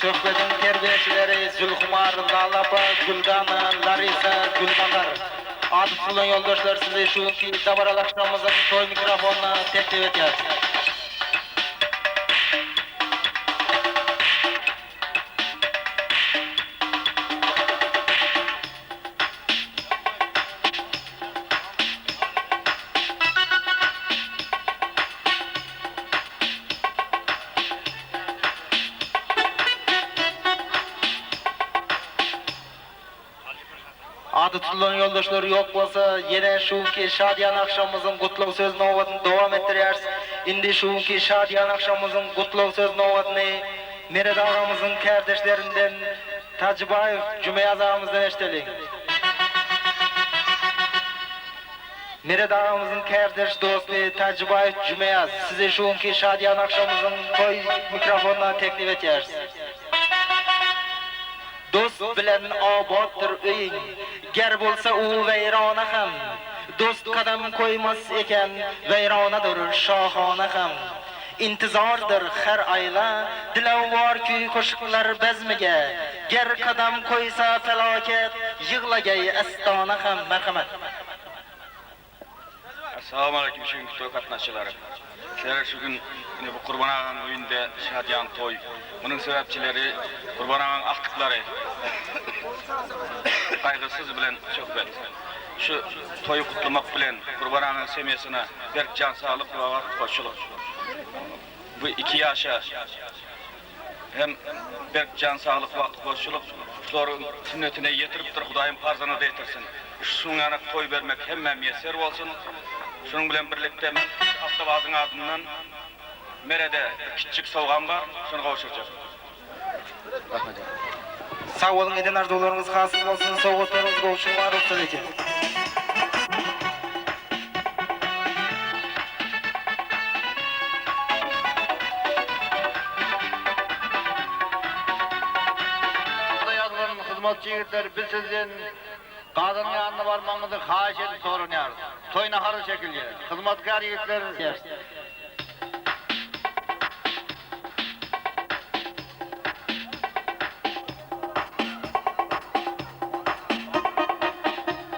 Speaker 12: Söhbediň terbiýeçileri Zülhumar, Lal apa, Güldana, Larisa, Gülbahar. Ady tutulan ýoldaşlar sizi şu günki dabaraly agşamymyzyň toý mikrofonyna teklip edýäris. Ady tutulan ýoldaşlar ýok bolsa, ýene şu günki şadyýan agşamymyzyň gutlag söz nobatyny dowam etdirýäris. Indi şu günki şadyýan agşamymyzyň gutlag söz nobatyny Meret agamyzyň kärdeşlerinden Tajybaýew Jumeýaz agamyzdan eşideliň. Meret agamyzyň kärdeş dosty Tajybaýew Jumeýaz sizi şu günki şadyýan agşamymyzyň toý mikrofonyna teklip etýäris. Dost bilen abatdyr öýüň, ger bolsa u weýrana hem, Dost gadam koýmaz eken, weýranadyr şahana hem. Intizardyr her aýla, dilewar küý-goşuklar bezmige, Ger kadam koýsa felaket, ýyglageý estana hem. Merhamet.
Speaker 10: Assalamu aleýkum şu günki toý gatnaşyjylary. Sizlere şu gün ine bu Gurban agaň öýünde şadyýan toý. Munuň sebäpçileri Gurban agaň agtyklary Gaýgysyz bilen Söhbet. Şu toýy gutlamak bilen Gurban agaň semýasyna berk jan saglyk we wagt hoşçulyk. Bu iki ýaşa hem berk jan saglyk wagt hoşçulyk. Şularyň sünnetine ýetiripdir Hudaýym parzyna-da ýetirsin. Şuň ýanak toý bermek hemmä miýesser bolsun. Şunuň bilen birlikde men Awtobazyň adyndan Merede bir kiçijik sowgam bar, şony gowşurjak. Rahmet.
Speaker 12: Sag boluň eden arzuwlaryňyz hasyl bolsun sowgatlaryňyzy gowşurmaga rugsat edýän.
Speaker 8: Ýazylan hyzmatçy ýigitler biz sizden Gazanyň ýanyna barmagyňyzy haýyş edip soranýarys. Toý nahary çekilýär. Hyzmatkär ýigitler.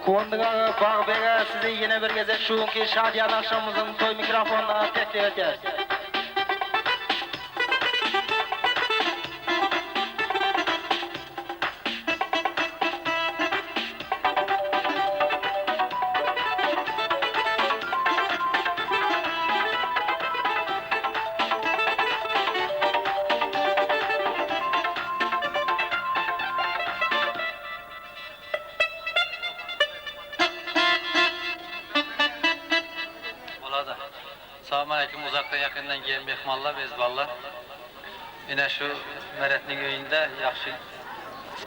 Speaker 12: Kuwandyk aga, Bagbeg aga sizi ýene bir gezek şu günki şadyýan agşamymyzyň toý mikrofonyna teklip edýäris.
Speaker 14: Bolada. Salam aleýkum uzakdan ýakyndan gelen myhmanlar, mezbanlar. Ine şu Meretniň öýünde ýagşy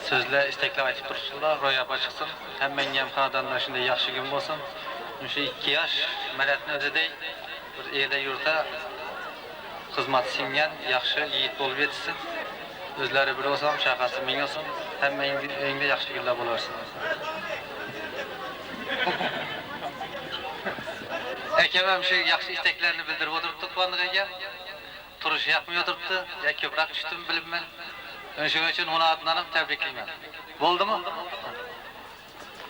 Speaker 14: sözler, istekler aýtyp durupsyrlar. Roýaba çyksyn. Hemmeňňem hanadanda şunday ýagşy gün bolsun. Şu ikki ýaş Meretni özi deý bir ýere-ýurta hyzmaty siňýän ýagşy ýigit bolup ýetişsin. Özleri bir bolsam, çagasy meň bolsun. Hemmeň öýüňde ýagşy günler bolarsyn. Ekemem şu ýagşy isteklerini bildirip oturypdy Kuwandyk eke. Turuşy ýakmay oturypdy. Ýa köpräk düşdümi bilinmän. Şonuň üçin ony adyndanam täbrikleýmen. Boldumy?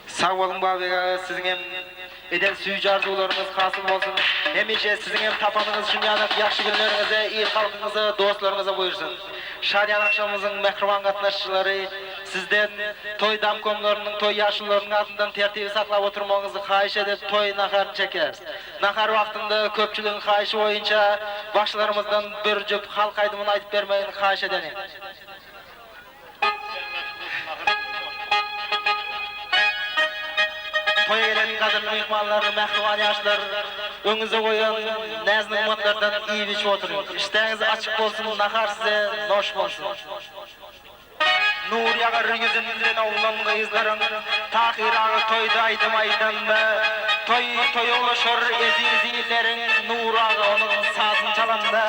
Speaker 12: Sag boluň Babek aga siziň hem eden süýji arzuwlaryňyz hasyl bolsun. Hemişe siziň hem tapanyňyz şunýanak ýagşy günleriňize il halkyňyza dostlaryňyza buýursyn. Şadyýan agşamymyzyň mähriban gatnaşyjylary sizden toý damkomlarynyň toý ýaşulularynyň adyndan tertibi saklap oturmagyňyzy haýyş edip toý naharyny çekeris. Nahar wagtynda köpçüligiň haýyşy boýunça. Bagşylarymyzdan bir jüp halk aýdymyny aýdyp bermegini haýyş edeliň. Toýa gelen gadyrly myhmanlar, mähriban ýaşlar, öňüňizde goýan näz-nygmatlardan iýip-içip oturyň. Işdäňiz açyk bolsun, nahar size noş bolsun. Nur ýagar ýüzünden oglan-gyzlaryň, Tahyr aga toýda aýdym aýdanda, Toý toýa ulaşar eziz illeriň, Nury aga onuň sazyn çalanda.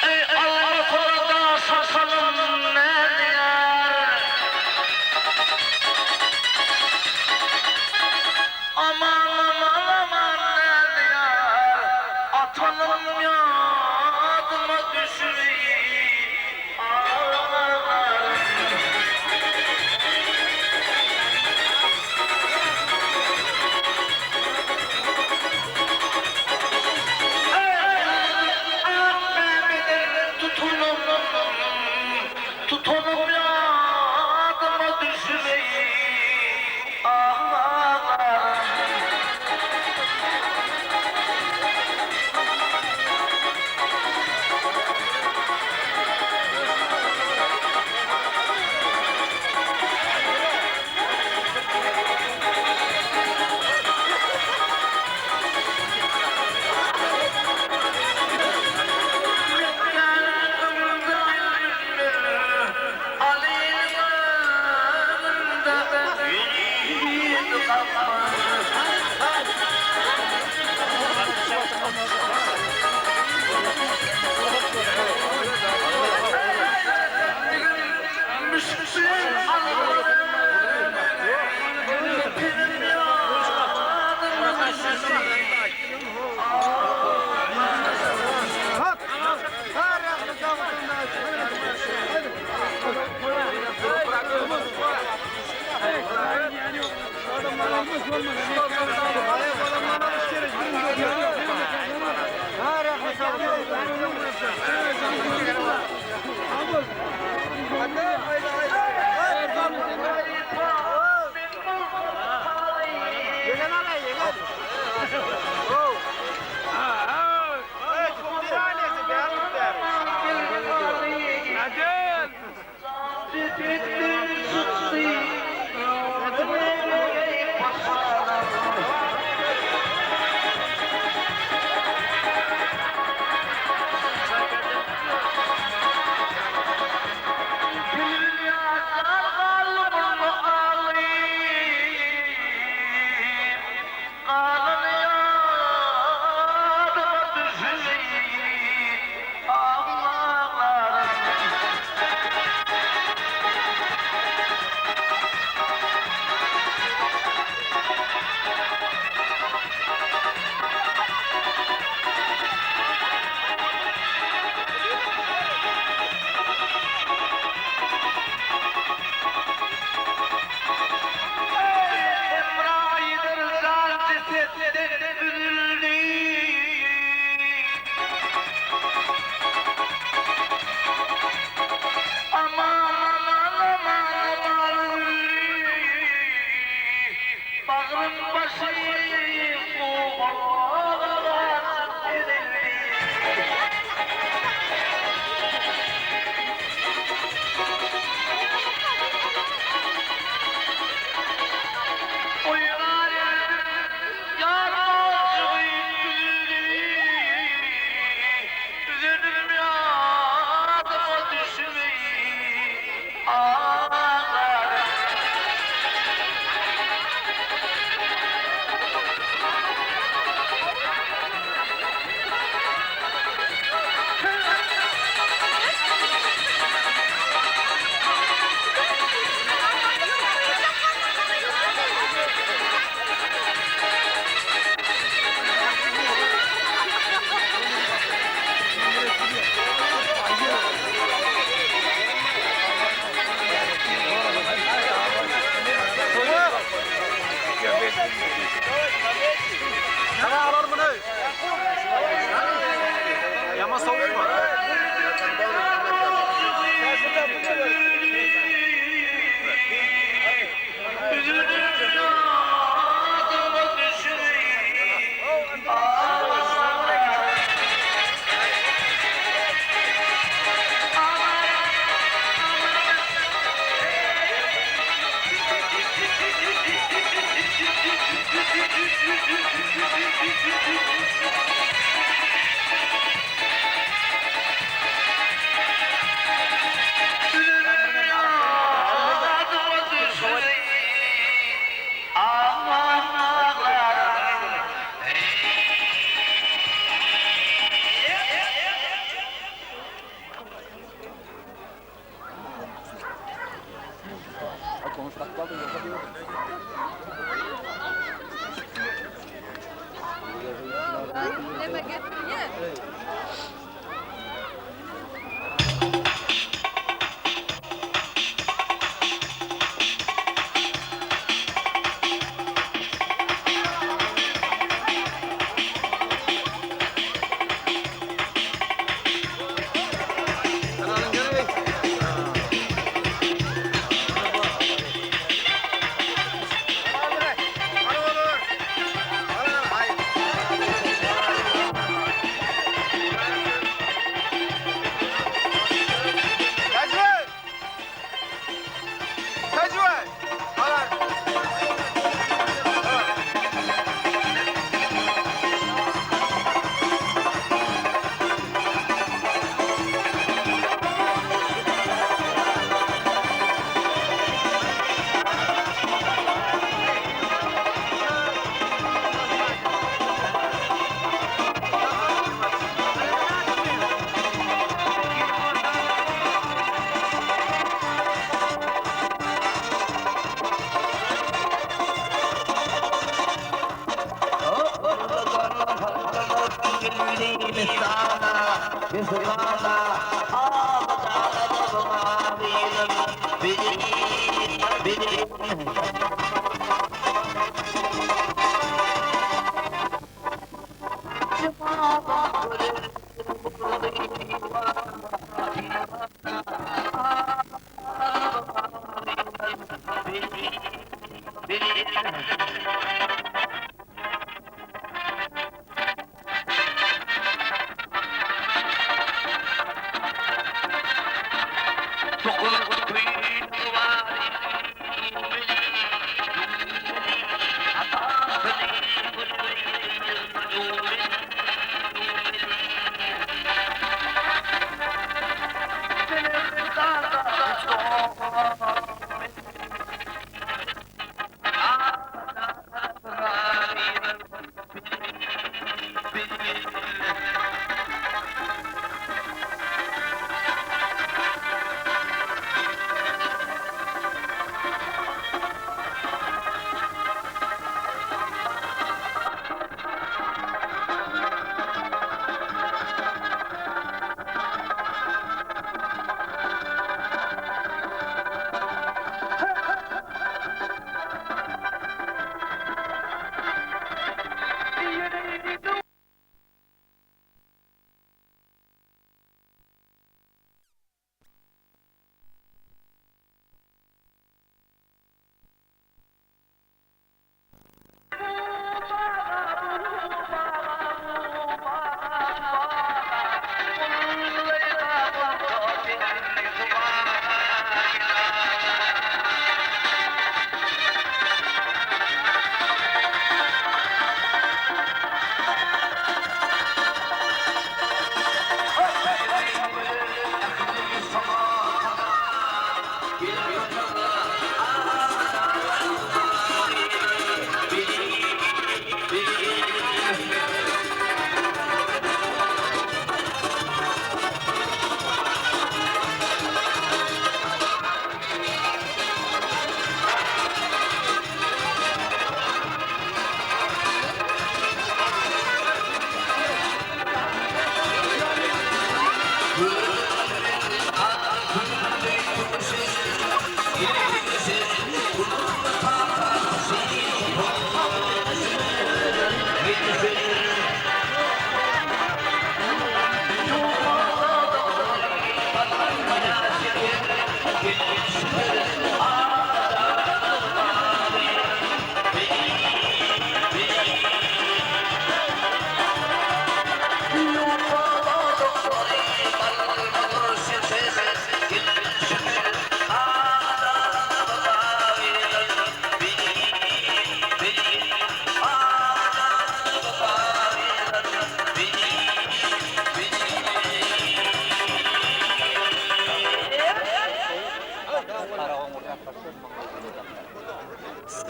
Speaker 11: Eý almasyna daş atalym nädýär? Aman aman aman nädýär? Atalym ýadyma düşdi aglarym. Tutunyp ýadyma düşdi aglarym.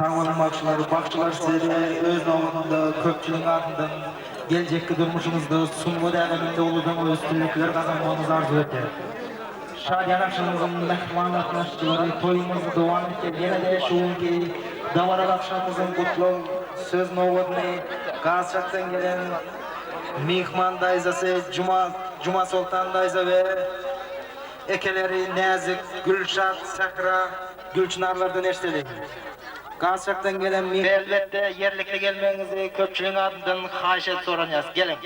Speaker 12: Sag boluň bagşylar. Bagşylar size-de öz nobatynda köpçüligiň adyndan geljekki durmuşyňyzda sungat äleminde uludan uly üstünlikler gazanmagyňyzy arzuw edýäris. Şadyýan agşamymyzyň mähriban gatnaşyjylary toýumyzy dowam etýär. Ýene-de şu günki dabaraly agşamymyzyň gutlag söz nobadyny Gazçakdan gelen myhman daýzasy Juma Jumasoltan daýza we ekeleri Näzik, Gülşat, Sähra, Gülçynarlardan eşideliň. Gazçakdan gelen myh. Elbetde ýerlikli gelmegiňizi köpçüligiň adyndan haýyş edip soranýas. Geliň.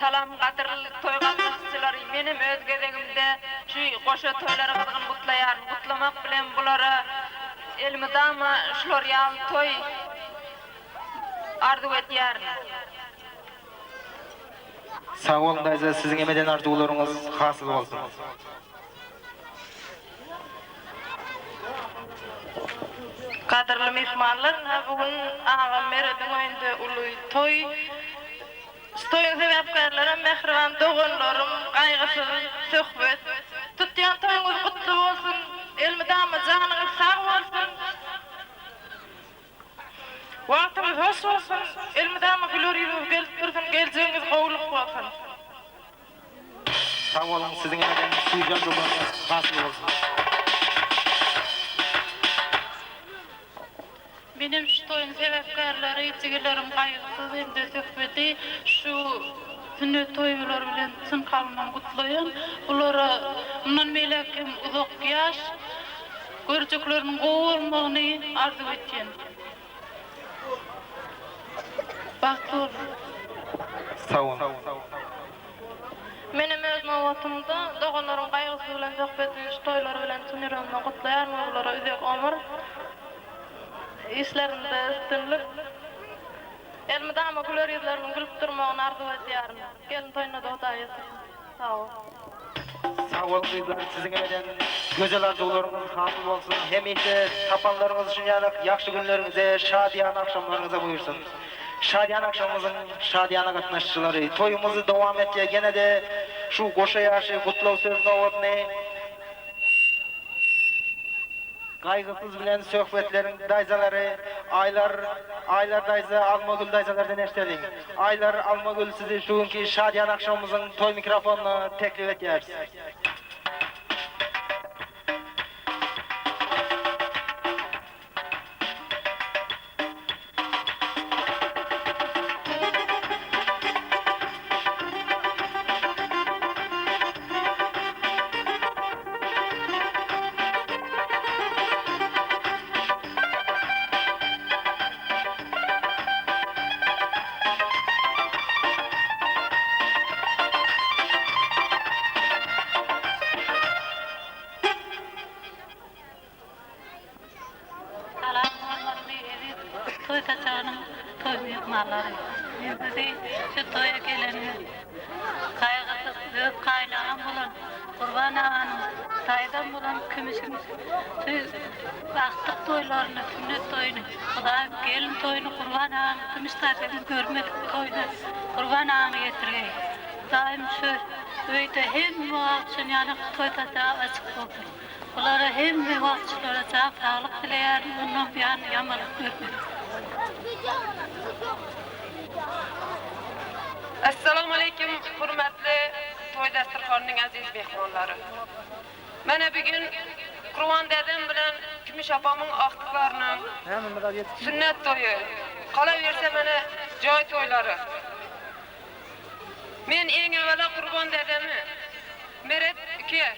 Speaker 6: Salam gadyrly toý gatnaşyjylary menem öz gezegimde şu goşa toýlary gyzgyn gutlaýaryn gutlamak bilen bulara elmydama şular ýaly toý arzuw edýärin.
Speaker 12: Sag boluň daýza siziňem eden arzuwlaryňyz hasyl bolsun.
Speaker 6: Gadyrly myhmanlar, ynha bu gün agam Merediň öýünde uly toý. Şu toýuň sebäpkärlerem mähriban doganlarym, Gaýgysyz, Söhbet. Tutýan toýuňyz gutly bolsun, elmydama janyňyz sag bolsun. Wagtyňyz hoş bolsun, elmydama güler ýüzüňiz gelip dursun, geljegiňiz gowulyk bolsun.
Speaker 12: Sag boluň siziň eden süýji arzuwlaryňyz hasyl bolsun.
Speaker 6: Menem şu toýuň sebäpkärleri jigilerim Gaýgysyz hem-de Söhbedi şu sünnet toýlary bilen çyn kalbymdan gutlaýan. Bulara mundan beýläk hem uzak ýaş, görjekleriniň gowy bolmagyny arzuw etýän. Bagtly boluň.
Speaker 12: Sag boluň.
Speaker 6: Menem öz nobatymda doganlarym Gaýgysyz bilen Söhbedini şu toýlary bilen çyn ýüregimden gutlaýaryn we bulara uzak ömür, işlerinde üstünlik, elmydama güler ýüzleriniň gülüp durmagyny arzuw edýärin. Gelin toýuna-da Hudaý ýetirsin. Sag bol.
Speaker 12: Sag boluň gyzlar siziňem eden gözel arzuwlaryňyz hasyl bolsun hemişe tapanlaryňyz üçin ýanak ýagşy günleriňize şadyýana agşamlaryňyza buýursyn. Şadyýan agşamymyzyň şadyýana gatnaşyjylary toýumyzy dowam etýär ýene-de şu goşa ýaşy gutlag söz nobadyny Gaýgysyz bilen söhbetleriň daýzalary Aýlar Aýlar daýza Almagül daýzalardan eşdeliň. Aýlar Almagül sizi şu günki şadyýan agşamymyzyň toý mikrofonyna teklip etýäris.
Speaker 4: Salam hormatly eziz toý saçagynyň toý myhmanlary. Men sizi şu toýa geleniňiz gaýgysyz öz gaýynagam bolan Gurban aganyň daýzam bolan Kümüşiň şu agtyk toýlaryny sünnet toýuny Hudaýym gelin toýuny Gurban aganyň Kümüş daýzamyň görmedik toýuna Gurban agany getirgeý. Hudaýym şu öýde hemme wagt şun ýaly toý saçagy açyk bolsun. Bulara hemme wagtçylara jan saglyk dileýärin mundan buýan ýamanlyk görmesin.
Speaker 16: Essalamu aleýkum hurmatly toý dasturhanynyň aziz myhmanlary. Mana bu gün Gurban dädem bilen Kümüş apamyň agtyklarynyň sünnet toýy, galaberse mana jaý toýlary. Men iň ewela Gurban dädemi, Meret uke,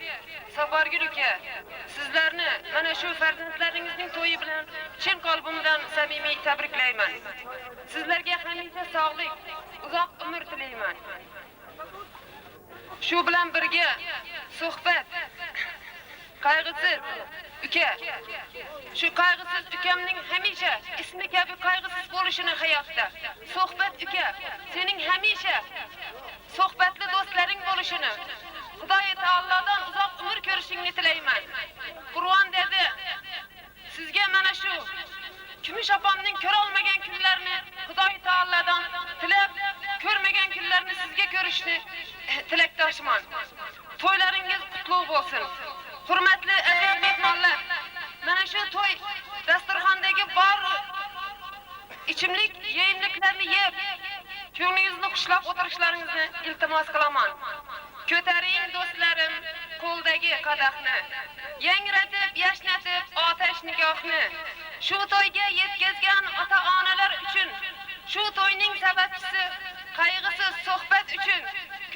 Speaker 16: Sapargül uke, sizlerni mana şu ferzentleriňizniň toýy bilen çyn kalbymdan samimiý tebrikleýmen. Sizlerge hemişe saglyk, uzak ömür tileýmen. Şu bilen birge Söhbet, Gaýgysyz. Uka, shu qayg'usiz ukamning hamisha ismi kabi qayg'usiz bo'lishini hayotda. Suhbat uka, sening hamisha suhbatli do'stlaring bo'lishini, Xudoyi taolodan uzoq umr ko'rishingni tilayman. Qurbon dada, sizga mana shu Kumush opamning ko'rolmagan kunlarini Xudoyi taolodan tilab, ko'rmagan kunlarini sizga ko'rishni tilakdoshman. To'ylaringiz qutlug' bo'lsin. Hurmatli aziz mehmonlar, mana shu to'y dasturxondagi bor ichimlik, yeyimliklarni yeb, ko'nglingizni xushlab o'tirishlaringizni iltimos qilaman. Ko'taring do'stlarim qo'ldagi qadahni. Yangratib, yashnatib otash nigohni. Shu to'yga yetkazgan ota-onalar uchun, shu to'yning sababchisi qayg'usiz suhbat uchun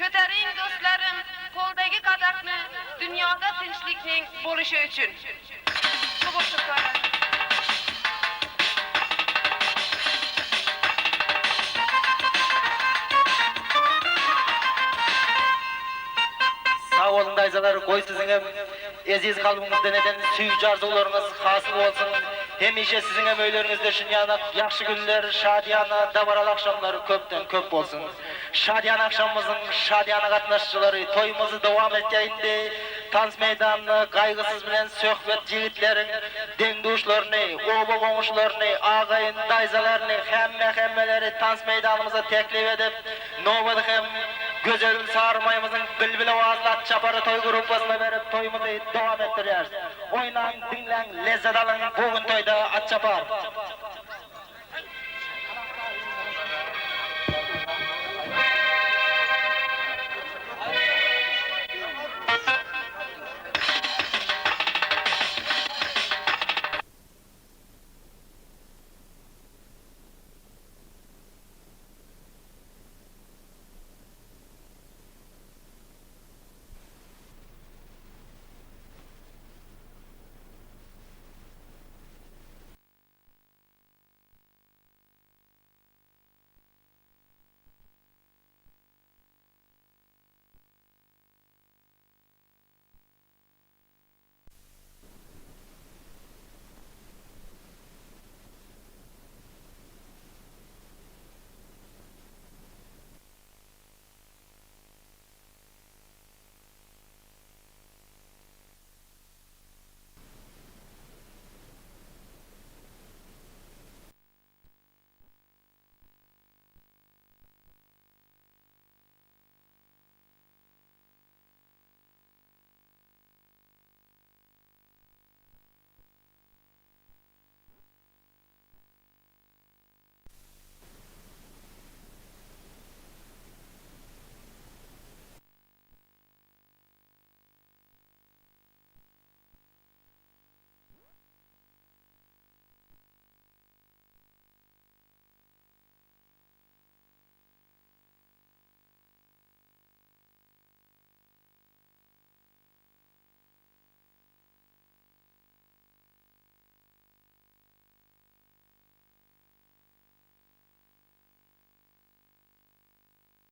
Speaker 16: ko'taring do'stlarim qo'ldagi qadahni dunyoda tinchlikning bo'lishi uchun. Shu bo'lsin to'ylaringiz.
Speaker 12: Sag boluň daýzalar, goý siziňem eziz kalbyňyzdan eden süýji arzuwlaryňyz hasyl bolsun. Hemişe siziňem öýleriňizde şunýanak ýagşy günler, şadyýana, dabaraly agşamlar köpden köp bolsun. Şadyýan agşamymyzyň şadyýana gatnaşyjylary, toýumyzy dowam etýär indi tans meýdanynda Gaýgysyz bilen Söhbet ýigitleriň deň-duşlaryny, oba goňşularyny, agaýyn, daýzalaryny, hemme-hemmeleri tans meýdanymyza teklip edip, Nobady hem Gözel Sarymaýymyzyň bilbil owazly at çapary toý gruppasyna berip toýumyzy dowam etdirýäris. Oýnaň, diňläň, lezzet alyň bu gün toýda at çapar.